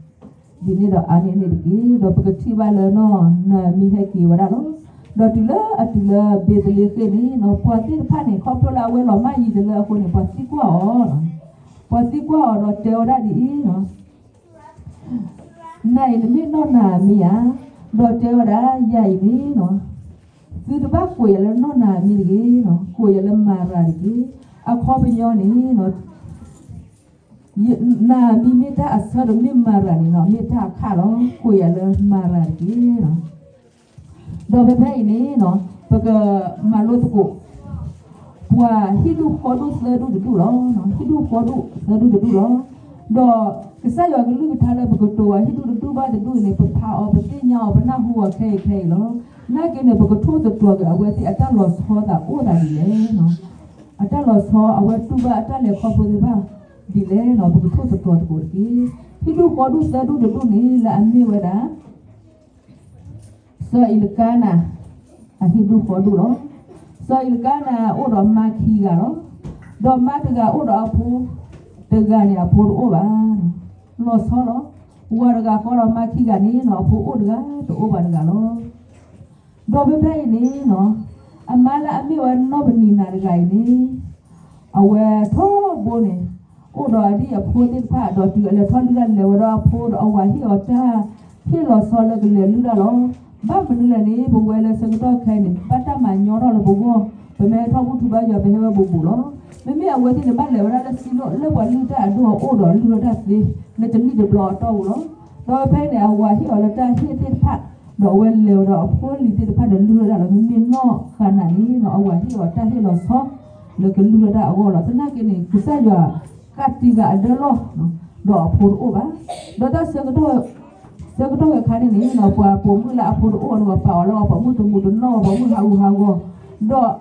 ဒီးအါန့ၢ်န့ၣ်တက့ၢ်. ဒီးပကထံၣ်ဘၣ်လၢနီၢ်နီၢ်မံၤဟဲက့ၤဝဲဒၣ်လီၤ. ဒီးတုၤလၢအတုၤလၢဘ့းသလ့ဃ့ၣ်န့ၣ်, ပှၤသ့ၣ်တဖၣ်န့ၣ် ခီဖျိလၢအဝဲလီၤမၢ်ယံၤတလၢအဃိန့ၣ် ပှၤသံကွၢ်အီၤ, ပှၤသံကွၢ်အီၤဒီးတဲဝဲဒၣ်ဒ်အံၤ, နၤအံၤနမ့ၢ်နီၢ်နီၢ်မံၤဧါ, ဒီးတဲဝဲဒၣ်ယၤအံၤန့ၣ် သုတဘၣ်ကိးယၤလၢနီၢ်နီၢ်မံၤတဂ့ၤ, ကိးယၤလၢမၤရၤတက့ၢ်. အခီပညီန့ၣ် နီၢ်နီၢ်မံၤမ့ၢ်တၢ်အဆၢဒီး မ့ၢ်မၤရၤန့ၣ် မ့ၢ်တၢ်အခၣ်လီၤ. ကိးယၤလၢမၤရၤတက့ၢ်. ဒီးဖဲဖဲအံၤန့ၣ် ပကမၤလိသကိး ပှၤဟံၣ်ဒူၣ်ဃီဒူၣ်သၢဒူၣ်တဒူၣ်လီၤ. ဟံၣ်ဒူၣ်ဃီဒူၣ်သၢဒူၣ်တဒူၣ်လီၤ. ဒီးကစၢ်ယွၤကလုၢ်ကထါလၢပကတိၤအီၤ ဟံၣ်ဒူၣ်တဒူၣ်ဘၣ်တဒူၣ်န့ၣ် ပဖးအီၤ ပသ့ၣ်ညါအီၤ ပနၢ်ဟူအီၤခဲအံၤခဲအံၤလီၤ. နာ်က့န့ၣ် ပကထိၣ်သတြီၤက့ၤအဝဲသ့ၣ်အတၢ်လီၤဆီသးအိၣ်သးဒ်လဲၣ်. အတၢ်လီၤဆီ အဝဲတူၢ်ဘၣ်အတၢ်လဲၤခီဖျိသ့ၣ်တဖၣ်ဒ်လဲၣ်န့ၣ် ပကထိၣ်သတြီၤသကိးတက့ၢ်. ဟံၣ်ဒူၣ်ဃီဒူၣ်သၢဒူၣ်တဒူၣ်န့ၣ် လၢအမ့ၢ်ဝဲဒၣ် စီၤအံၤလကါနၤ အဟံၣ်ဒူၣ်ဃီဒူၣ်လီၤ. စီၤအံၤလကါနၤအိၣ်ဒီးမါခံဂၤလီၤ. ဒီးမါတဂၤအိၣ်ဒီးအဖိတဂၤန့ၣ် အဖိတအိၣ်ဘၣ်. လီၤဆီလီၤ. ဝၤတဂၤဃီဒီးမါခံဂၤန့ၣ် အဖိအိၣ်တဂၤတအိၣ်ဘၣ်တဂၤလီၤ. ဒီးဖဲဖဲအံၤန့ၣ် အမါလၢအမ့ၢ်ဝဲနီၢ်ပနံၤနၤတဂၤအံၤန့ၣ် အဝဲထီဘိန့ၣ် အိၣ်ဒီးအဒံၣ်အဖိသ့ၣ်တဖၣ် ဒီးတုၤအလဲၤထီၣ်လုၢ်တၢ်လဲၤဝဲဒီးအဖိဒီး အဝၤဟ့ၣ်အီၤတၢ်ဟ့ၣ်လီၤဆီလၢကလဲၤလုၢ်တၢ်လီၤ. ဘၣ်မနုၤလဲၣ်န့ၣ် ပဝဲလၢဆၢကတီၢ်ခဲအံၤန့ၣ် ဘၣ်တၢ်မၤညီထီၣ်လၢပဂီၢ်, ပမ့ၢ်ဟဲထီၣ်ဘူၣ်ထီၣ်ဘါယွၤ ပဟဲဝဲဘူးဘူးလီၤ. မ့မ့ၢ်အဝဲသ့ၣ်န့ၣ် ဘၣ်လဲၤဝဲဒၣ်လၢစံၣ်လိၣ် လၢပှၤလုၢ်တၢ်အဒိၣ်အအိၣ်ဒီးလုၢ်ထီၣ်တၢ်သ့ လၢတနံၣ်တဘျီအတီၢ်ပူၤလီၤ. ဒီးဖဲအံၤန့ၣ် အဝၤဟ့ၣ်အီၤလၢတၢ်ဟ့ၣ်သ့ၣ်တဖၣ် ဒီးအဝဲလဲၤဝဲဒီးအဖိလံၤသ့ၣ်တဖၣ်ဒီးလုၢ်ထီၣ်ဒၣ်လီၤ. မ့မ့ၢ်နီၢ်ဃါနၤန့ၣ် အဝၤဟ့ၣ်အီၤတၢ်ဟ့ၣ်လီၤဆီ လၢကလုၢ်ထီၣ်တၢ်အဂီၢ်လီၤ. သနာ်က့န့ၣ် ကစၢ်ယွၤကးတံာ်ဃာ်အဒၢလီၢ် ဒီးအဖိတအိၣ်ဘၣ်. ဒီးတၢ်ဆၢကတီၢ် ဆၢကတီၢ်ခဲခါန့ၣ်န့ၣ် ပှၤပိာ်မုၣ်လၢအဖိတအိၣ်န့ၣ် ပာ်အီၤလၢပှၤပိာ်မုၣ်တမူးတနီၣ် ပှၤပိာ်မုၣ်ဟးဂူာ်ဟးဂီၤ ဒီး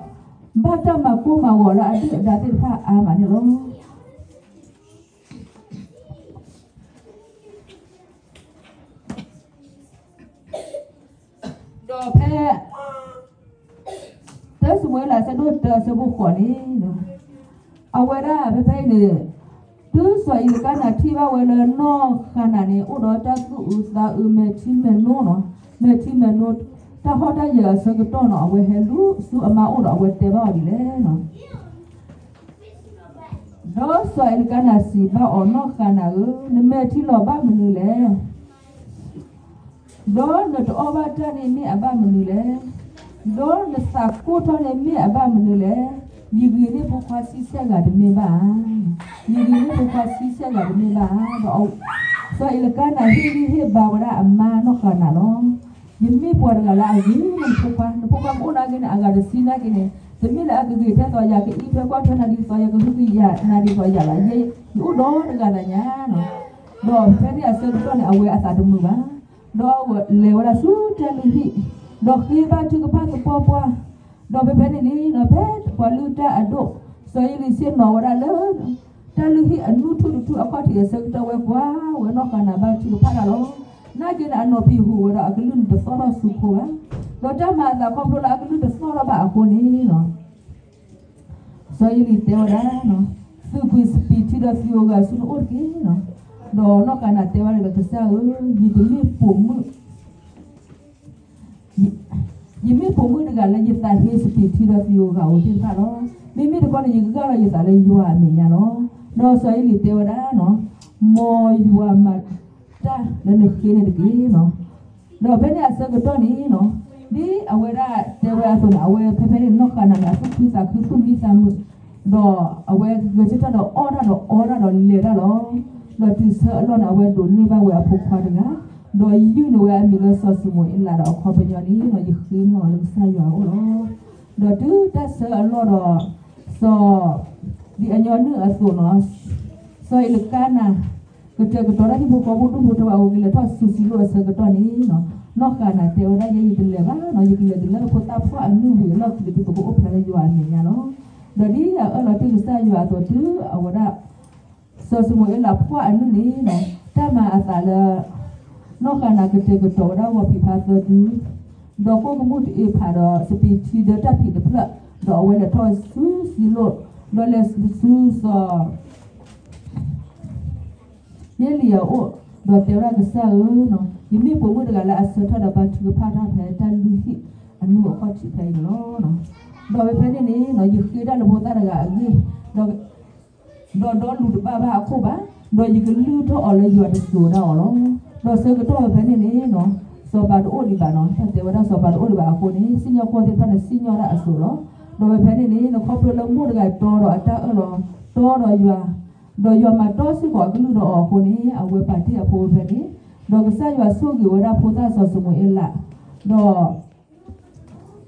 ဘၣ်တၢ်မၤကိၢ်မၤဂီၤလၢအဒုၣ်အဒါသ့ၣ်တဖၣ်အါမးန့ၣ်လီၤ. တၢ စမူၤအ့လး အဆၢဒိၣ်တၢ အဆၢဖိဃိးန့ၣ်, အဝဲဒၣ်ဖဲဖဲအံၤန့ၣ်, တုၤစီၤအ့လီကါနၤထံၣ်ဘၣ်ဝဲလၢနီၢ်ဃၤနၤန့ၣ် အိၣ်ဒီးတၢ်သူၣ်အုးသးအုး မဲာ်ထံမဲာ်နိနီၤ, မဲာ်ထံမဲာ်နိ တၢ်ဟီၣ်တၢ်ယၢၤအဆၢကတီၢ်နီၤ အဝဲဟဲလူၤဆူအမါအိၣ်ဒီး အဝဲတဲဘၣ်အီၤဒ်လဲၣ်နီၤ. ဒီးစီၤအ့လကါနၤစံးဘၣ်အီၤ, နီၢ်ဃၤနၤဧၢ, နမဲာ်ထံလီၤဘၣ်မနုၤလဲၣ်. ဒီးနတအီၣ်ဘၣ်တၢ်န့ၣ်မ့ၢ်အဘၣ်မနုၤလဲၣ်. ဒီးနသးကိၢ်ထီၣ်န့ၣ်မ့ၢ်အဘၣ်မနုၤလဲၣ်. ယဂ့ၤန့ၢ်ဖိခွါဆံဆဲၣ်ဂၤတမ့ၢ်ဘၣ်ဧါ. ယဂ့ၤန့ၢ်ဖိခွါဆံဆဲၣ်ဂၤတမ့ၢ်ဘၣ်ဧါ. ဒီးစီၤအ့လကါနၤဟ့ၣ်ဂံၢ်ဟ့ၣ်ဘါဝဲဒၣ်အမါနီၢ်ဃၤနၤလီၤ. ယမ့ၢ်ပှၤတဂၤလၢအဂ့ၤန့ၢ်နဖိခွါ, နဖိခွါမ့ၢ်အိၣ်နာ်က့န့ၣ် အဂၤတဆံနာ်က့န့ၣ် တမ့ၢ်လၢအကဂ့ၤထဲသိးယၤ ကအံးထွဲကွၢ်ထွဲနၤဒ်သိးယၤ ကဟုကယာ်နၤဒ်သိးယၤလီၤ. ယအိၣ်ဒီးတဂၤနၤညါနီၤ. ဒီးဖဲန့ၣ်အဆၢကတီၢ်န့ၣ် အဝဲအသးတမုာ်ဘၣ်. ဒီးအဝဲလဲၤဝဲဒၣ်ဆူတၢ်လုၢ်ဟံၣ်, ဒီးဃ့ဘါထုကဖၣ်သပှၢ်ပှၢ်, ဒီးဖဲဖဲန့ၣ်န့ၣ် ဖဲပှၤလုၢ်တၢ်အဒိၣ်, စီၤအ့လံၤၡ့ၣ်နီၤဝဲဒၣ်လၢ တၢ်လုၢ်ဟံၣ်အနူၢ်ထူၣ်တထူၣ်အခီၣ်ထံးအဆၢကတီၢ် ဝဲကွၢ်ဝဲနီၢ်ဃၤနၤဘါထုကဖၣ်တၢ်လီၤ. နာ်က့န့ၣ် အနီၢ်ဖံးဟူးဝဲဒီး အကလုၢ်န့ၣ်တသီၣ်ထီၣ်ဆူခိၣ်ဘၣ်. ဒီးတၢ်မၤအသးခီဖျိလၢအကလုၢ်တသီၣ်ထီၣ်ဘၣ်အဃိန့ၣ် စီၤအ့လံၤတဲဝဲဒၣ်, သုးကွံာ်စပံးထံဒီးသံးဧိၤဂၤဆူနအိၣ်တက့ၢ်. ဒီးနီၢ်ဃၤနၤတဲဝဲဒၣ်လၢ ကစၢ်ဧၢ, ယတမ့ၢ်ပိာ်မုၣ်, ယမ့ၢ်ပိာ်မုၣ်တဂၤလၢယသးဟ့စပံးထံဒီးသံးဧိၤဂၤဧိၤသ့ၣ်တဖၣ်လီၤ. မ့မ့ၢ်တခီန့ၣ် ယကဂၢ်လီၤယသးလၢယွၤအမဲာ်ညါလီၤ. ဒီးစီၤအ့လံၤတဲဝဲဒၣ်, မ်ယွၤမၤတၢ်လၢနဃ့န့ၣ်တက့ၢ်. ဒီးဖဲန့ၣ်အဆၢကတီၢ်န့ၣ် ဒ်အဝဲဒၣ်တဲဝဲအသိးန့ၣ် အဝဲဖဲဖဲန့ၣ် နီၢ်ဃၤနၤန့ၣ် အသူၣ်ခုသးခုသူၣ်မံသးမုာ်, ဒီးအဝဲဂဲၤဆၢထၢၣ်ဒီးအီၣ်တၢ်ဒီးအီတၢ်ဒီးလဲၤတၢ်လီၤ. ဒီးတုၤဆၢအလီၢ်န့ၣ် အဝဲဒိးန့ၢ်ဘၣ်ဝဲအဖိခွါတဂၤ, ဒီးယုၢ်န့ၢ်ဝဲအမံၤလၢစီၤၡမူၤအ့လးဒီးအခီပညီန့ၣ် ယဃ့န့ၢ်အီၤလၢကစၢ်ယွၤအအိၣ်လီၤ. ဒီးတုၤတၢ်ဆၢအလီၢ်ဒီး စီၤ, ဒ်အညီနုၢ်အသိးနီၤ, စီၤအ့လကါနၤ ကတဲာ်ကတီၤတၢ်ဟံၣ်ဖိဃီဖိဒူၣ်ဖိထၢဝဲအဂီၢ် ကလဲၤထီၣ်ဆူစံလိၣ်အဆၢကတီၢ်န့ၣ်, နီၢ်ဃၤနၤတဲဝဲဒၣ် ယဲယတလဲၤဘၣ်နီၤ, ယကလဲၤတုၤလၢဖိသၣ်ဖှီၣ်အနုၢ်ဝံၤအလီၢ်ခံ ဒ်သိးကအိၣ်ဖျါလၢယွၤအမဲာ်ညါလီၤ. ဒီးဒ်အအၢၣ်လီၤတ့ၢ်ကစၢ်ယွၤအသိးတုၤအဝဲဒၣ် စီၤၡမူၤအ့လးဖှီၣ်အနုၢ်န့ၣ်, တၢ်မၤအသးလၢ နီၢ်ဃၤနၤကတဲာ်ကတီၤဝဲဒၣ်ဂီၤဖံးဖါသၢဒု, ဒီးကိၣ်ကမူၣ်တအ့ဖးဒီးစပံးထံဒၢတၢ်ဖံးတဖျၢၣ်, ဒီးအဝဲလဲၤထီၣ်ဆူစံလိၣ်, ဒီးလဲၤဆူစီၤ ယ့လံယၤအအိၣ်, ဒီးတဲဝဲဒၣ်ကစၢ်ဧၢ, ယမ့ၢ်ပိာ်မုၣ်တဂၤလၢအဆၢထၢၣ်ဒီးဘါထုကဖၣ်တၢ်ဖဲတၢ်လုၢ်ဟံၣ်အနူၢ်အခီၣ်ထံးဖဲအံၤန့ၣ်လီၤ. ဒီးဖဲဖဲန့ၣ်န့ၣ် ယဃ့ဒၣ်လၢဖိသၣ်တဂၤအဂ့ၢ်, ဒီးဒီလူၤတဘၣ်ဘၣ်အခိၣ်ဘၣ်, ဒီးယကလုၢ်ထီၣ်အီၤလၢယွၤတစိၤဒၣ်အီၤလီၤ. ဒီးဆၢကတီၢ်ဖဲဖဲန့ၣ်န့ၣ်, စီၤပၤတအိၣ်ဒံးဘၣ်နီၤ, တၢ်တဲဝဲဒၣ်စီၤပၤတအိၣ်ဒံးဘၣ်အဃိန့ၣ် စံၣ်ညီၣ်ကွီၢ်သ့ၣ်တဖၣ်န့ၣ် စံၣ်ညီၣ်ဒၣ်အစိၤလီၤ. ဒီးဖဲဖဲန့ၣ်န့ၣ် ခီဖျိလၢမိၢ်တဂၤတီဒီးအတၢ်အၢၣ်လီၤ, တီဒီးယွၤ, ဒီးယွၤမၤတီစ့ၢ်ကီးအကလုၢ်ဒီးအီၤအဃိန့ၣ် အဝဲပာ်တ့ၢ်အဖိဖဲန့ၣ်, ဒီးကစၢ်ယွၤဆိၣ်ဂ့ၤဝဲဒၣ်ဖိသၣ်စီၤၡမူၤအ့လး, ဒီး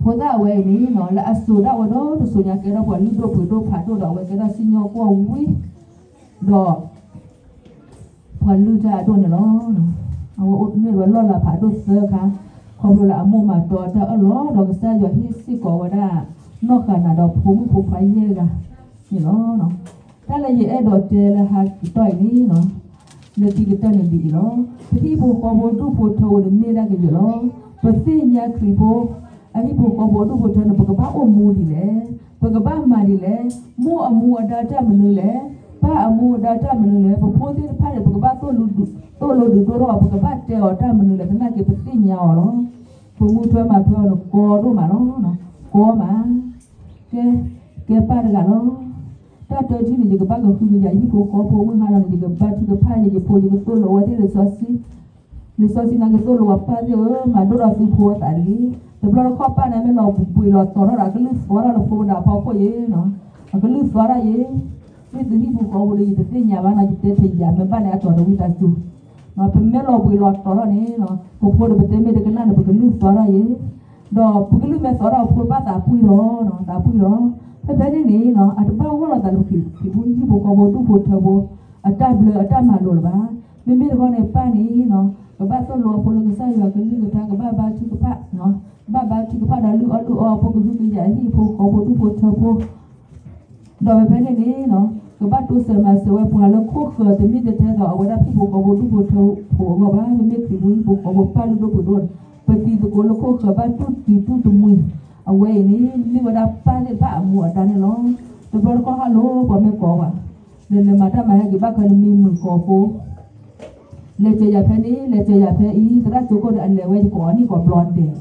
ဖိသၣ်အဝဲအံၤန့ၣ် လၢအစိၤဒၣ်ဝဲဒီတစိၤညါ ကဲထီၣ်ပှၤလုၢ်ဒိၣ်ပှ့ၤဒိၣ်ဖးဒိၣ်ဒီး အဝဲကဲထီၣ်စံၣ်ညီၣ်ကွီၢ်ဝံၤဒီး ပှၤလုၢ်တၢ်အဒိၣ်န့ၣ်လီၤ. အဝဲအိၣ်မ့ၢ်ဝဲလီၢ်လၤဖးဒိၣ်သၢခါ, ခီဖျိလၢအမိၢ်မၤတီအတၢ်အၢၣ်လီၤ ဒီးကစၢ်ယွၤဟ့ၣ်စ့ၢ်ကီးဝဲဒၣ် နီၢ်ဃၤနၤဒီးဖိမုၣ်ဖိခွါယဲၢ်ဂၤန့ၣ်လီၤ. တၢ်လၢယအဲၣ်ဒိးတဲလၢဟါကတီၢ်အံၤန့ၣ် လၢခံကတၢၢ်န့ၣ်ဒ်အံၤလီၤ. ပဟံၣ်ဖိဃီဖိဒူၣ်ဖိထၢဖိန့ၣ်မ့ၢ်ဒၣ်ကယဲၢ်လီၤ. ပသ့ၣ်ညါခရံာ်ဖိ အဟံၣ်ဖိဃီဖိဒူၣ်ဖိထၢန့ၣ် ပကဘၣ်အိၣ်မူဒ်လဲၣ်, ပကဘၣ်မၤဒ်လဲၣ်, မိၢ်အမူအဒါတၢ်မနုၤလဲၣ်, ပၢ်အမူအဒါတၢ်မနုၤလဲၣ်, ပဖိသ့ၣ်တဖၣ်န့ၣ် ပကဘၣ်သိၣ်လိဒုးဒိၣ်ထီၣ်အီၤ, ပကဘၣ်တဲအီၤတၢ်မနုၤလဲၣ် သနာ်က့ပသ့ၣ်ညါအီၤလီၤ. ပမူထွဲမၤထွဲအီၤန့ၣ် ကီဒိၣ်မးလီၤ. ကီမး, ကဲ, ကဲပၢ်တဂၤလီၤ. တၢ်တထံၣ်န့ၣ် ယကဘၣ်ကဟုကယာ်ဟံၣ်ဖိဃီဖိမုၢ်ဟါလီၤန့ၣ် ယကဘါထုကဖၣ်ယဲ ယဖိယကသိၣ်လိဝဲသ့ၣ်လံာ်စီဆှံ, လံာ်စီဆှံန့ၣ်ကသိၣ်လိဝဲပၢ်သ့ၣ်ဧၢ, မၤဒိၣ်ဒီးသုဖိအသးတဂ့ၤ. တဘျီတခီၣ်ပၢ်န့ၣ်မ့ၢ်လီၤဘှံးလီၤတီၤထီၣ်ဒီး အကလုၢ်သွါထီၣ်လၢဖိမုၣ်ဒီးအဖီခိၣ်ယဲ, အကလုၢ်သွါထီၣ်ယဲ, မ့ၢ်သုဟံၣ်ဖိဃီဖိဒီး ယတသ့ၣ်ညါဘၣ်နီၤ, ယတဲတယာ်မ့ၢ်ဘၣ်န့ၣ် အတီၤတဝံၣ်တၢ်စူၤ ပမ့ၢ်လီၤဘှံးလီၤတီၤထီၣ်န့ၣ် ပဖိဒီးပတဲမ့ၢ်တကနၣ်န့ၣ် ပကလုၢ်သွါထီၣ်ယဲ, ဒီးပကလုၢ်မ့ၢ်သွါထီၣ် ပဖိတဘၣ်သးပှံၢ်ဒီး, သးပှံၢ်ဒီး, ဖဲဖဲန့ၣ်န့ၣ် အတဘၣ်ဂီၢ်လိာ်သးလၢပဟံၣ်ဖိဃီဖိဒူၣ်ဖိထၢဖိ အတၢ်ဘျၢအတၢ်မၤလိာ်လၢၤဘၣ်. မ့မ့ၢ်တခီန့ၣ် ပၢ်န့ၣ် ကဘၣ်သိၣ်လိအဖိလၢကစၢ်ယွၤကလုၢ်ကထါ ကဘၣ်ဘါထုကဖၣ်, ဘၣ်ဘါထုကဖၣ်ဒီးလုၢ်အီၣ်လုၢ်အီအဖိ ကဟုကယာ်ဟံၣ်ဖိဃီဖိဒူၣ်ဖိထၢဖိ ဒီးဖဲဖဲန့ၣ်န့ၣ် ကဘၣ်တိစၢၤမၤစၢၤဝဲပှၤလၢခိၣ်ဃၢၤ တမ့ၢ်တထဲသိးအဝဲဒၣ်ဟံၣ်ဖိဃီဖိဒူၣ်ဖိထၢဖိအဂီၢ်ဘၣ်, မ့မ့ၢ်ခရံာ်ဖိဟံၣ်ဖိဃီဖိပၢ်လုၢ်ဒိၣ်ပှ့ၤဒိၣ် ပသံ ကိးလၢခိၣ်ဃၢၤဘၣ်တူၢ်တံၤတူၢ်တမှံၤ, အဝဲအံၤန့ၣ် မ့ၢ်ဝဲဒၣ်ပၢ်သ့ၣ်တဖၣ်အမူအဒါန့ၣ်လီၤ. တဘျီတခီၣ်ဟါလီၤ ပှၤမ့ၢ်ကိးဝဲ, ဒီးလဲၤမၤတၢ်မၤဟဲက့ၤဘၣ်ဃးလၢမံၤမုာ်ကိးဖိ လဲၤစၢၤယၤဖဲန့ၣ် လဲၤစၢၤယၤဖဲအံၤ သရၣ်ကၠိခိၣ်ဒီးအလဲၤဝဲယကိးအီၤနံၣ်ကိးဘျီဒဲး,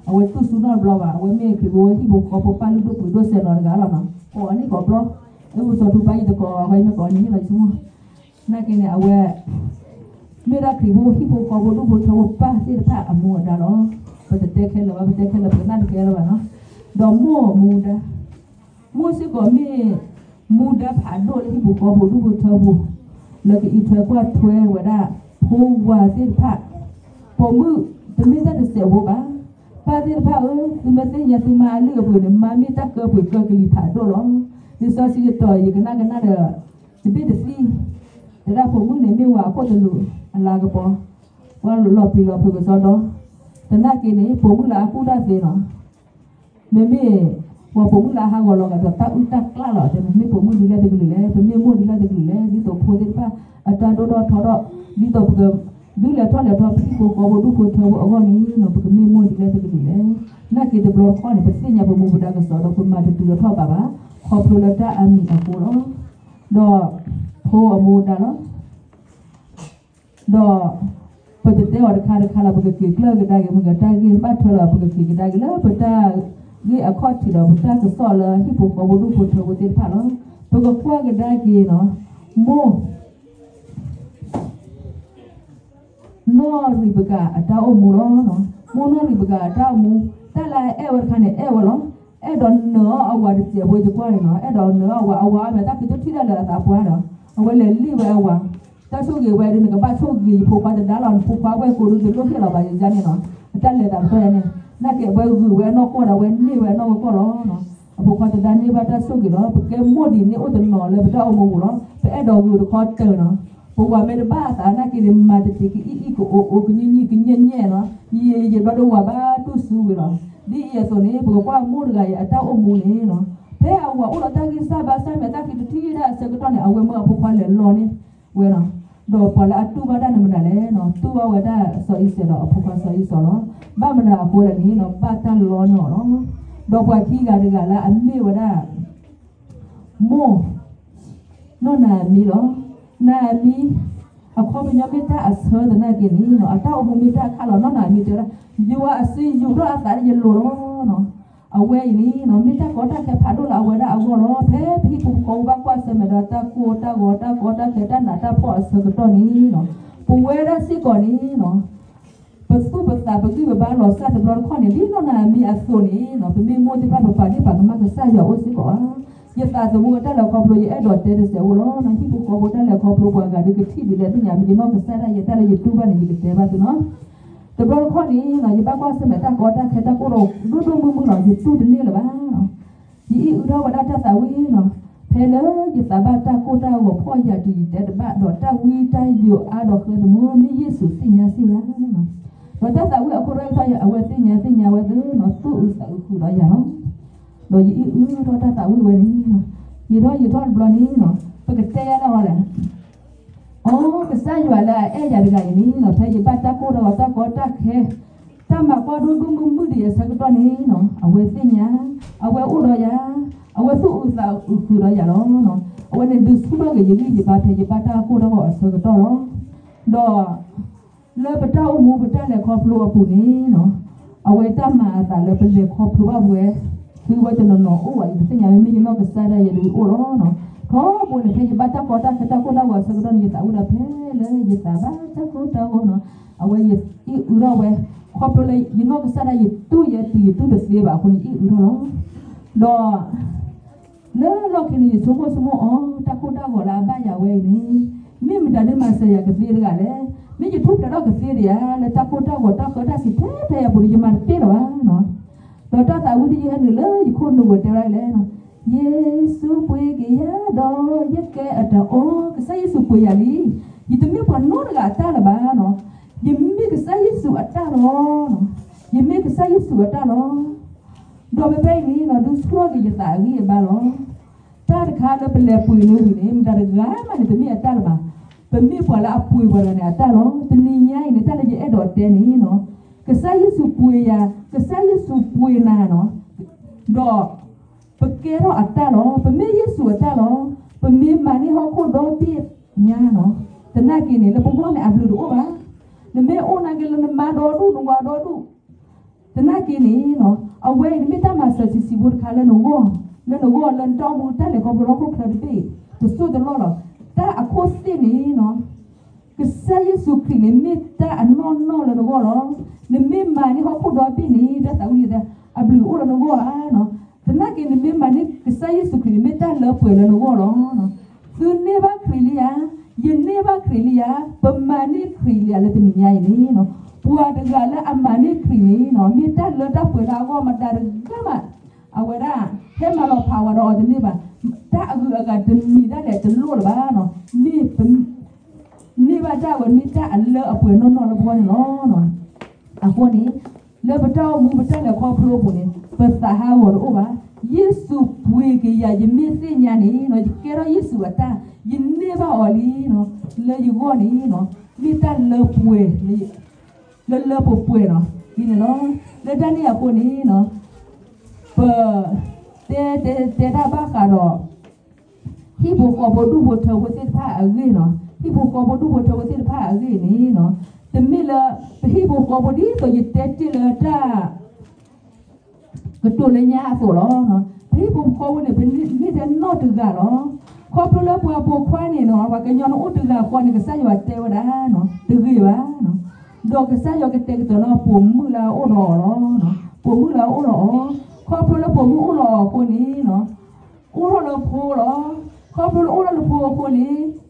အဝဲတူၢ်ဆူၣ်နီတဘျီဘၣ်, အဝဲမ့ၢ်ခရံာ်ဖိဟံၣ်ဖိဃီဖိပၢ်လုၢ်ဒိၣ်ပှ့ၤဒိၣ်စဲးနီၤတဂၤလီၤနီၤ, ကိးအီၤနံၣ်ကိးဘျီ, အဝဲစီၤထူပၢ်ယတကိးအီၤ အဝဲမ့ၢ်ကိးအီၤနံၣ်ဟ့ၣ်လီၤယဆိကမိၣ်, နာ်က့န့ၣ် အဝဲ မ့ၢ်ဒၣ်ခရံာ်ဖိဟံၣ်ဖိဃီဖိဒူၣ်ဖိထၢဖိပၢ်သ့ၣ်တဖၣ်အမူအဒါလီၤ. ပတတဲခဲလၢာ်ဘၣ်, ပတဲခဲလၢာ်ပကနၣ်တကဲလၢၤဘၣ်နီၤ, ဒီးမိၢ်မူဒါ မိၢ်စ့ၢ်ကီးမ့ၢ်မူဒါဖးဒိၣ်လၢဟံၣ်ဖိဃီဖိဒူၣ်ဖိထၢဖိ, လၢကအံးထွဲကွၢ်ထွဲဝဲဒၣ် ဖိဝၤသ့ၣ်တဖၣ်, ပိာ်မုၣ်တမ့ၢ်တၢ်တစဲးဖိဘၣ်. ပၢ်သ့ၣ်တဖၣ်ဧၢ, သုမ့ၢ်သ့ၣ်ညါသုမါအလုၢ်အပှ့ၤန့ၣ် မါမ့ၢ်တၢ်ကၢပှ့ၤကၢကလံၤဖးဒိၣ်လီၤ. လံာ်စီဆှံကတီၢ် ယကနၣ်ကနၣ်ဒီး တဘ့ၣ်တသံၣ်, တဒၣ်ပိာ်မုၣ်န့ၣ်မ့ၢ်ဝၤအခိၣ်သလုးအလၤကပီၤ, ပှၤလီၤပျံၤလီၤဖုးကစီဒီ, တနာ်က့န့ၣ် ပိာ်မုၣ်လၢအကူၣ်တၢ်သ့နီၤ မ့မ့ၢ် ပှၤပိာ်မုၣ်လၢအဟးဂီၤလီၤဂာ်ဒီးတၢ်အုၣ်တၢ်ကျၣ်လီၤ, တဲမ့ၢ်ပိာ်မုၣ်ဒ်လဲၣ်တကလုာ်လဲၣ်, ပမ့ၢ်မိၢ်ဒ်လဲၣ်တကလုာ်လဲၣ်, ဒ်သိးဖိသ့ၣ်တဖၣ် အတၢ်ဒိၣ်ထီၣ်ထီထီၣ်, ဒ်သိးပက ဒုးလဲၤထီၣ်လဲၤထီၣ်ပဟံၣ်ဖိဃီဖိဒူၣ်ဖိထၢဖိအဂီၢ်န့ၣ်နီၤ ပကမ့ၢ်မိၢ်ဒ်လဲၣ်တကလုာ်လဲၣ်. နာ်က့တဘျီတခီၣ်န့ၣ် ပသ့ၣ်ညါပမူပဒါကစီဒီး ပမၤတတုၤလီၤထီၣ်ဘးဘၣ်, ခီဖျိလၢတၢ်အမံၤအဃိလီၤ. ဒီး ဖိအမူဒါလီၤ. ဒီး ပတတဲအီၤတခါတခါလီၤ, ပကက့ၤကျၢၢ်ကဒါက့ၤ မ့ၢ်ဂ့ၤတၢ်ဂ့ၢ်ဘၣ်ထွဲလီၤ, ပကက့ၤကဒါက့ၤလၢပတၢ်ဂ့ၢ်အခီၣ်ထံးဒီး ပတၢ်ကစီၣ်လၢဟံၣ်ဖိဃီဖိဒူၣ်ဖိထၢဖိသ့ၣ်တဖၣ်လီၤ. ပကကွၢ်ကဒါက့ၤနီၤ, မိၢ် နီၢ်ရံးပကၤအတၢ်အိၣ်မူလီၤ. မိၢ်နီၢ်ရံးပကၤအတၢ်အိၣ်မူ, တၢ်လၢအအဲၣ်ဝဲတခါန့ၣ် အဲၣ်ဝဲလီၤ. အဲၣ်ဒိးနၢၤအီၣ်အဝၤတစဲးဖိယကွၢ်န့ၣ်နီၤ, အဲၣ်ဒိးနၢၤအီၣ်အဝၤ, အဝၤအမဲာ်တၢ်ဖံးတထံၣ်ဒၣ်လၢအသးပှၢ်ဒီး အဝဲလဲၤလံၣ်ဝဲအဝၤ, တၢ်ဆိၣ်ဂ့ၤဝဲဒီး နကဘၣ်ဆိၣ်ဂ့ၤယဖိခွါတဒါလီၤ, နဖိခွါဝဲၢ်ကိးဒုတလိၣ်ဟ့ၣ်လီၤဘၣ်ယၤန့ၣ်နီၤ, အတၢ်လဲၤသးပတီၢ်ယၤန့ၣ်, နာ်က့အဝဲဂုာ်ဝဲအနီၢ်ကီၢ်ဒီး အဝဲန့ၢ်ဝဲအနီၢ်ကီၢ်လီၤ. အဖိခွါတဒါန့ၢ်ဘၣ်တၢ်ဆိၣ်ဂ့ၤလီၤ. ပကဲမိၢ်ဒ်န့ၣ်အိၣ်တနီၤလၢပတၢ်အိၣ်မူပူၤလီၤ. ပအဲၣ်ဒိးဂုာ်တခီတၢၢ်နီၤ, ပဝၤမ့ၢ်တဘၣ်အသးနာ်က့န့ၣ် မၤတတ့ၤကအံၣ်အံၣ်ကအိးအိး ကညံၣ်ညံၣ်ကညဲၣ်ညဲၣ်နီၤ, ယံာ်ယံာ်ဘျီဒီးဝၤဘၣ်တူၢ်စူဝဲလီၤ. ဒ်အံၤအသိးန့ၣ် ပကကွၢ်မိၢ်တဂၤအံၤအတၢ်အိၣ်မူန့ၣ်နီၤ, ဖဲအဝၤအိၣ်ဒီးတၢ်ဂံၢ်စၢ်ဘါစၢ်မဲာ်တၢ်ဖံးတထံၣ်ဒၣ်အဆၢကတီၢ်န့ၣ် အဝဲမၢအဖိခွါလဲၤလီန့ၢ်ဝဲနီၤ, ဒီးပှၤလၢအတူၢ်ဘၣ်တၢ်န့ၣ်မတၤလဲၣ်နီၤ, တူၢ်ဘၣ်ဝဲဒၣ်စီၤအံၤစဲးဒီးအဖိခွါစီၤအံၤစီးလီၤ. ဘၣ်မနုၤအဃိလဲၣ်န့ၣ်နီၤ, ဘၣ်တၢ်လီန့ၢ်အီၤလီၤ. ဒီးပှၤခံဂၤတဂၤလၢအမ့ၢ်ဝဲဒၣ် မိၢ် နီၢ်နၤအမံလီၤ. နၤအမံ အခီပညီမ့ၢ်တၢ်အဆၢသနာ်က့န့ၣ်နီၤ, အတၢ်အိၣ်မူမ့ၢ်တၢ်အခါလီၤ. နီၢ်နၤအမံတဲဝဲဒၣ် ယွၤအစုယူၤထီၣ်အသးလၢယလိၤလီၤနီၤ. အဝဲအံၤန့ၣ်နီၤ မ့ၢ်တၢ်ကီတၢ်ခဲဖးဒိၣ်လၢအဝဲဒၣ်အဂီၢ်လီၤ. ဖဲပဟံၣ်ဖိဃီဖိဘၣ်ကွၢ်ဆၢၣ်မဲာ်ဒီးတၢ်ကိၢ်တၢ်ဂီၤ တၢ်ကီတၢ်ခဲ တၢ်နးတၢ်ဖှီၣ်အဆၢကတီၢ်န့ၣ်နီၤ, ပဝဲဒၣ်စ့ၢ်ကီးန့ၣ်နီၤ ပသူၣ်ပသးပဂံၢ်ပဘါလီၤစၢ်တဘျီတခီၣ်န့ၣ် ဒ်နီၢ်နၤအမံအသိးန့ၣ်နီၤ, ပမ့ၢ်မိၢ်သ့ၣ်တဖၣ် ပပာ်ဒ့ၣ်ပာ်ကမၣ်ကစၢ်ယွၤအိၣ်စ့ၢ်ကီးဧါ. ယသးသမူအတၢ်လဲၤခီဖျိ ယအဲၣ်ဒိးတဲတစဲးအိၣ်လီၤ. ဟံၣ်ဖိဃီဖိတၢ်လဲၤခီဖျိပှၤဂၤဒုးကထံၣ်ဒ်လဲၣ်သ့ၣ်ညါ မ့ၢ်ယနီၢ်ကစၢ်ဒၣ်ယဲ တၢ်လၢယတူၢ်ဘၣ်န့ၣ် ယကတဲဘၣ်သုနီၤ. တဘျီတခီၣ်န့ၣ်နီၤ ယဘၣ်ကွၢ်ဆၢၣ်မဲာ်တၢ်ကီတၢ်ခဲတၢ်ကိၢ်တၢ်ဂီၤဒိၣ်ဒိၣ်မုၢ်မုၢ်လီၤ ယတူၢ်တန့ၢ်လၢၤဘၣ်နီၤ. ယအံၣ်အုထီၣ်ဝဲဒၣ်တၢ်သးဝံၣ်နီၤ, ဖဲလၢယသးဘၣ်တၢ်ကိၢ်တၢ်ဂီၤဖှီၣ်ယာ်တုၤယတဲတဘၣ်ဒီး တၢ်ဝံတၢ်ယိးအါဒီးဃၢသမူ မ့ၢ်ယ့ၣ်ၡူးသ့ၣ်ညါစ့ၢ်ယၤနီၤ. ဒီးတၢ်သးဝံၣ်အခိၣ်တီထီၣ် အဝဲသ့ၣ်ညါသ့ၣ်ညါဝဲသ့ၣ်နီၤ သူၣ်အုးသးအုးဃုာ်ဒီးယၤလီၤ. ဒီးယအံၣ်အုထီၣ်တၢ်သးဝံၣ်ဝဲန့ၣ်နီၤ, ယံာ်ထီၣ်ယံာ်ထီၣ်တဘျီန့ၣ်နီၤ ပကတဲယၤလၢအီၤလဲၣ် အိ ကစၢ်ယွၤလၢအအဲၣ်ယၤတဂၤအံၤန့ၣ်နီၤ ဖဲယဘၣ်တၢ်ကိၢ်တၢ်ဂီၤတၢ်ကီတၢ်ခဲ တၢ်မၤကွၢ်ဒိၣ်ဒိၣ်မုၢ်မုၢ်ဒံးအဆၢကတီၢ်န့ၣ်နီၤ အဝဲသ့ၣ်ညါ, အဝဲအိၣ်ဒီးယၤ, အဝဲသူၣ်အုးသးအုးဃုာ်ဒီးယၤလီၤ. အဝဲန့ၣ်ဒုးဆူၣ်ထီၣ်က့ၤယဂံၢ်ယဘါဖဲယဘၣ်တၢ်ကိၢ်တၢ်ဂီၤအဆၢကတီၢ်လီၤ. ဒီး လၢပတၢ်အိၣ်မူပတၢ်လဲၤခီဖျိအပူၤန့ၣ်နီၤ အဝဲတၢ်မၤအသးလၢပလဲၤခီဖျိဘၣ်ပဝဲ သုဝဲတနီၤနီၤအိၣ်ဝဲ ယတသ့ၣ်ညါ မ့မ့ၢ်ယနီၢ်ကစၢ်ဒၣ်ယဲဒုးအိၣ်လီၤ. ထီဘိန့ၣ် ဖဲယဘၣ်တၢ်ကီတၢ်ခဲတၢ်ကိၢ်တၢ်ဂီၤအဆၢကတီၢ်န့ၣ် ယသးဝံၣ်ဒီးဖဲလၢယသးဘၣ်တၢ်ကိၢ်တၢ်ဂီၤနီၤ အဝဲယအံၣ်အုထီၣ်ဝဲ ခီဖျိလၢယနီၢ်ကစၢ်ဒၣ်ယတူၢ်ယဲတုၤယတူၢ်တသ့ဘၣ်အဃိန့ၣ် ယအံၣ်အုထီၣ်လီၤ. ဒီး လၢလီၢ်ခံန့ၣ် ယဆိကမိၣ်ဆိကမိၣ်အီၤ တၢ်ကိၢ်တၢ်ဂီၤလၢအဘၣ်ယၤဝဲအံၤန့ၣ် မ့ၢ်မတၤဒုးမၤစၢၤယၤကသ့တဂၤလဲၣ်. မ့ၢ်ယထူၣ်ဖျဲးထီၣ်ကသ့ဒံးဧါ လၢတၢ်ကိၢ်တၢ်ဂီၤတၢ်ဃၢတၢ်စံးထဲထဲအပူၤန့ၣ် ယမၤတသ့လၢၤဘၣ်နီၤ. ဒီးတၢ်သးဝံၣ်ဒ်ယဟဲနုာ်လၢယခိၣ်နူာ်ဝဲတဲဝဲဒၣ်လဲၣ်, ယ့ၣ်ၡူးပှ့ၤက့ၤယၤဒီး ယကဲအတၢ်အီ ကစၢ်ယ့ၣ်ၡူးပှ့ၤယၤလံ. ယတမ့ၢ်ပှၤနီတဂၤအတၢ်လၢၤဘၣ်နီၤ. ယမ့ၢ်ကစၢ်ယ့ၣ်ၡူးအတၢ်လီၤ. ယမ့ၢ်ကစၢ်ယ့ၣ်ၡူးအတၢ်လီၤ. ဒီးဖဲဖဲအံၤန့ၣ်နီၤ ဒုးဆူၣ်ထီၣ်က့ၤယသးအဂံၢ်အဘါလီၤ. တၢ်တခါလၢပလဲၤပှ့ၤန့ၢ်ဝံၤန့ၣ် မတၤတဂၤမးန့ၣ် တမ့ၢ်အတၢ်လၢၤဘၣ်. ပမ့ၢ်ပှၤလၢအပှ့ၤပှၤတဂၤန့ၣ်အတၢ်လီၤ. တနံၤညါအံၤန့ၣ် တၢ်လၢယအဲၣ်ဒိးတဲန့ၣ်နီၤ ကစၢ်ယ့ၣ်ၡူးပှ့ၤယၤ, ကစၢ်ယ့ၣ်ၡူးပှ့ၤနၤနီၤ, ဒီး ပကဲထီၣ်အတၢ်လီၤ. ပမ့ၢ်ယ့ၣ်ၡူးအတၢ်လီၤ. ပမ့ၢ်မၤန့ၢ်ဟီၣ်ခိၣ်ဒီဘ့ၣ်ညါနီၤ, သနာ်က့န့ၣ် လၢပဂီၢ်န့ၣ် အဘျုးတအိၣ်ဘၣ်. နမ့ၢ်အိၣ်နာ်က့လၢနမါဒီဒူၣ် နဝၤဒီဒူၣ်, သနာ်က့န့ၣ်နီၤ, အဝဲအံၤနမ့ၢ်တၢ်မၤစၢၤဆံးဆံးဖိတခါလၢနဂီၢ်, လၢနဂီၢ် လၢနတၢ်အိၣ်မူတၢ်လဲၤခီဖျိလၢဟီၣ်ခိၣ်ချၢတဘ့ၣ်, တစိၢ်တလီၢ်လီၤ. တၢ်အခိၣ်သ့ၣ်န့ၣ်နီၤ ကစၢ်ယ့ၣ်ၡူးခရံာ်န့ၣ် မ့ၢ်တၢ်အနီၢ်နီၢ်လၢနဂီၢ်လီၤ. နမ့ၢ်မၤန့ၢ်ဟီၣ်ခိၣ်ဒီဘ့ၣ်န့ၣ် တၢ်သးဝံၣ်တၢ် အဘျုးအိၣ်လၢနဂီၢ်ဧါနီၤ. သနာ်က့နမ့ၢ်မၤန့ၢ်ကစၢ်ယ့ၣ်ၡူးခရံာ်န့ၣ် မ့ၢ်တၢ်လၢပှဲၤလၢနဂီၢ်လီၤ. သုန့ၢ်ဘၣ်ခရံာ်လံဧါ, ယန့ၢ်ဘၣ်ခရံာ်လံဧါ, ပမၤန့ၢ်ခရံာ်လံဧါ လၢတနံၤညါအံၤန့ၣ်နီၤ, ပှၤတဂၤလၢအမၤန့ၢ်ခရံာ်န့ၣ်နီၤ မ့ၢ်တၢ်လၢတၢ်ပှဲၤလၢအဂီၢ်မတၤတဂၤမး, အဝဲဒၣ် ဟဲမၤလီၤဖးဝဲဒီးအီၤတန့ၢ်ဘၣ်, တၢ်အဂုၤအဂၤတမံၤဒၣ်လဲာ်တလိၣ်လၢၤဘၣ်နီၤ, မ့ၢ် န့ၢ်ဘၣ်တၢ်ဝဲမ့ၢ်တၢ်အလၢအပှဲၤနီၢ်နီၢ်လၢပဂီၢ်န့ၣ်လီၤ. အဃိန့ၣ် လၢပတၢ်အိၣ်မူပတၢ်လဲၤခီဖျိအပူၤန့ၣ် ပသးဟးဂီၤတအိၣ်ဘၣ်. ယ့ၣ်ၡူးပှ့ၤက့ၤယၤ ယမ့ၢ်သ့ၣ်ညါန့ၣ်နီၤ ယကဲထီၣ်ယ့ၣ်ၡူးအတၢ်, ယန့ၢ်ဘၣ်အီၤလံနီၤ, လၢယဂီၢ်န့ၣ်နီၤ မ့ၢ်တၢ်လၢပှဲၤ လၢလၢပှဲၤပှဲၤနီၤ ဒ်န့ၣ်လီၤ. လၢတၢ်န့ၣ်အဃိန့ၣ်နီၤ ပ တဲ တဲ တဲတၢ်ဘၣ်ဃးဒီး ဟံၣ်ဖိဃီဖိဒူၣ်ဖိထၢဖိသ့ၣ်တဖၣ်အဂ့ၢ်နီၤ, ဟံၣ်ဖိဃီဖိဒူၣ်ဖိထၢဖိသ့ၣ်တဖၣ်အဂ့ၢ်န့ၣ်နီၤ, တမ့ၢ်လၢ ပဟံၣ်ဖိဃီဖိဒ်သိးယတဲတ့ၢ်လၢတၢ် ကတိၤလၢညါအသိးလီၤ. ပဟံၣ်ဖိဃီဖိန့ၣ် ပမ့ၢ်ထဲနီၢ်တဂၤလီၤ. ခီဖျိလၢပှၤပိာ်ခွါန့ၣ်နီၤ ပှၤကညီန့ၣ်အိၣ်တဂၤဃီန့ၣ် ကစၢ်ယွၤတဲဝဲဒၣ်နီၤ တဂ့ၤဘၣ်နီၤ, ဒီးကစၢ်ယွၤကတဲာ်ကတီၤန့ၢ်ပိာ်မုၣ်လၢအအိၣ်ဒီးအီၤလီၤ. ပိာ်မုၣ်လၢအအိၣ်ဒီးအီၤ, ခီဖျိလၢပိာ်မုၣ်အိၣ်လီၤအီၤအဃိန့ၣ်နီၤ အိၣ်ထီၣ်လၢဖိလီၤ. ခီဖျိလၢအိၣ်ထီၣ်လၢဖိအဃိန့ၣ်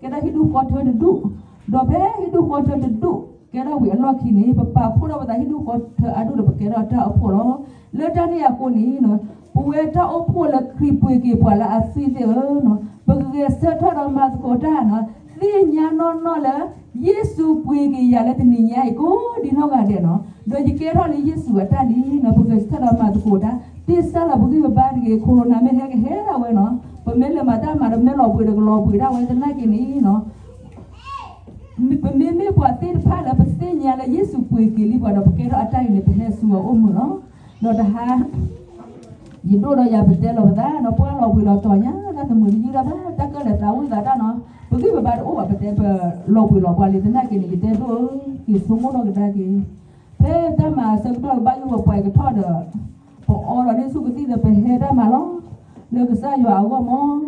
ကဲထီၣ်ဟံၣ်ဒူၣ်ဃီထၢတဒူၣ်, ဒီးဖဲဟံၣ်ဒူၣ်ဃီထၢတဒူၣ် ကဲထီၣ်ဝံၤအလီၢ်ခံန့ၣ် ပပာ်ဖှိၣ်ထီၣ်ပသးဟံၣ်ဒူၣ်ဃီထၢအဒူၣ်ဒီး ပကဲထီၣ်တၢ်အိၣ်ဖှိၣ်လီၤ. လၢတၢ်န့ၣ်အဃိန့ၣ် ပဝဲတၢ်အိၣ်ဖှိၣ်လၢခရံာ်ပှ့ၤက့ၤပှၤလၢအသွံၣ်သ့ၣ်ဧၢ, ပကဂဲၤဆၢထၢၣ်ဒီးမၤသကိးတၢ်နီၤ, သ့ၣ်ညါနီၢ်နီၢ်လၢ ယ့ၣ်ၡူးပှ့ၤက့ၤယၤလၢတနံၤညါအံၤ ကိးဒံနီၢ်ဂၤဒဲးနီၤ, ဒီးယကဲထီၣ်လၢယ့ၣ်ၡူးအတၢ်လံနီၤ, ပဂဲၤဆၢထၢၣ်ဒီးမၤသကိးတၢ်, သ့ၣ်စၢ်လီၤပဂံၢ်ပဘါတဂ့ၤ, corona မ့ၢ်ဟဲကဟဲဒၣ်ဝဲနီၤ, ပမ့ၢ်လဲၤမၤတၢ်မၤဒီးမ့ၢ်လီၤဘှံးဒီးကလီၤဘှံးဒၣ်ဝဲသနာ်က့န့ၣ်နီၤ ပမ့မ့ၢ်ပှၤသ့ၣ်တဖၣ်လၢပသ့ၣ်ညါလၢယ့ၣ်ၡူးပှ့ၤက့ၤလံပှၤဒီး ပကဲထီၣ်အတၢ်အံၤန့ၣ် ပဟဲဆူအအိၣ်မုာ်လီၤ. ဒီးတဟါ ယဒိၣ်ဒီးယၤပတဲလီၤပသးနီၤ, ပှၤလီၤဘှံးလီၤတီၤညါ တၢ်တမုာ်တယုၢ်ဒၣ်ဘၣ်, တၢ်ကၢၣ်လဲၤသးဝံၣ်သးတၢ်နီၤ, ပဂံၢ်ပဘါတအိၣ်ဘၣ် ပတဲပလီၤဘှံးလီၤပှၤလံသနာ်က့န့ၣ် ယတဲဒိၣ်ဧၢ, က့ၤဆိကမိၣ်ထီၣ်ကဒါက့ၤ, ဖဲတၢ်မၤဆၢကတီၢ်ကဘၣ်ယိၣ်ပှဲၤကထီၣ်ဒီး ပအီလီၤန့ၢ်ဆူၣ်ကသံၣ်ဒီးပဟဲတၢ်မၤလီၤ. လၢကစၢ်ယွၤအဂီၢ်မး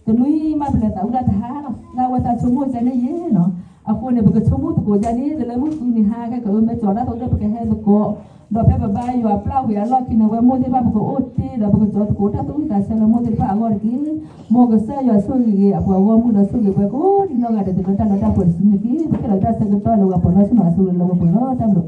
တနွံမးပလဲၤသးဝံၣ်ဒၣ်တဟါလီၤ, လၢအဝဲသးဆိကမိၣ်ကန့ၣ်ယဲနီၤ, အဃိန့ၣ် ပကဆိကမိၣ်သကိးဒ်န့ၣ် တလၢမုၢ်ဃုနံၤဟါ ခဲကအၢမဲာ်ကၠီတၢ်သကိးဒီးပကဟဲသကိး, ဒီးဖဲပဘါယွၤပျၢ်ဝံၤအလီၢ်ခံန့ၣ် ဝဲမိၢ်သ့ၣ်တဖၣ်ပကအိၣ်တ့ၢ်ဒီးပကကၠီသကိးတၢ်သူၣ်ဝံၣ်သးဆၢလၢမိၢ်သ့ၣ်တဖၣ်အဂီၢ်တက့ၢ်. မ်ကစၢ်ယွၤဆိၣ်ဂ့ၤအပှၤဂီၢ်မုၢ်ဒီးဆိၣ်ဂ့ၤပှၤကိးဒံနီၢ်ဂၤဒဲး တလၢတၢ်လၢတၢ်ပှဲၤတစုန့ၣ်တက့ၢ်. ပခဲလၢာ်တၢ်ဆၢကတီၢ်လၢပှၤပၢၤလီၢ်ဆ့ၣ်နီၤအဆိၣ်ဂ့ၤလၢပှဲၤလီၤ. တၢ်ဘျုး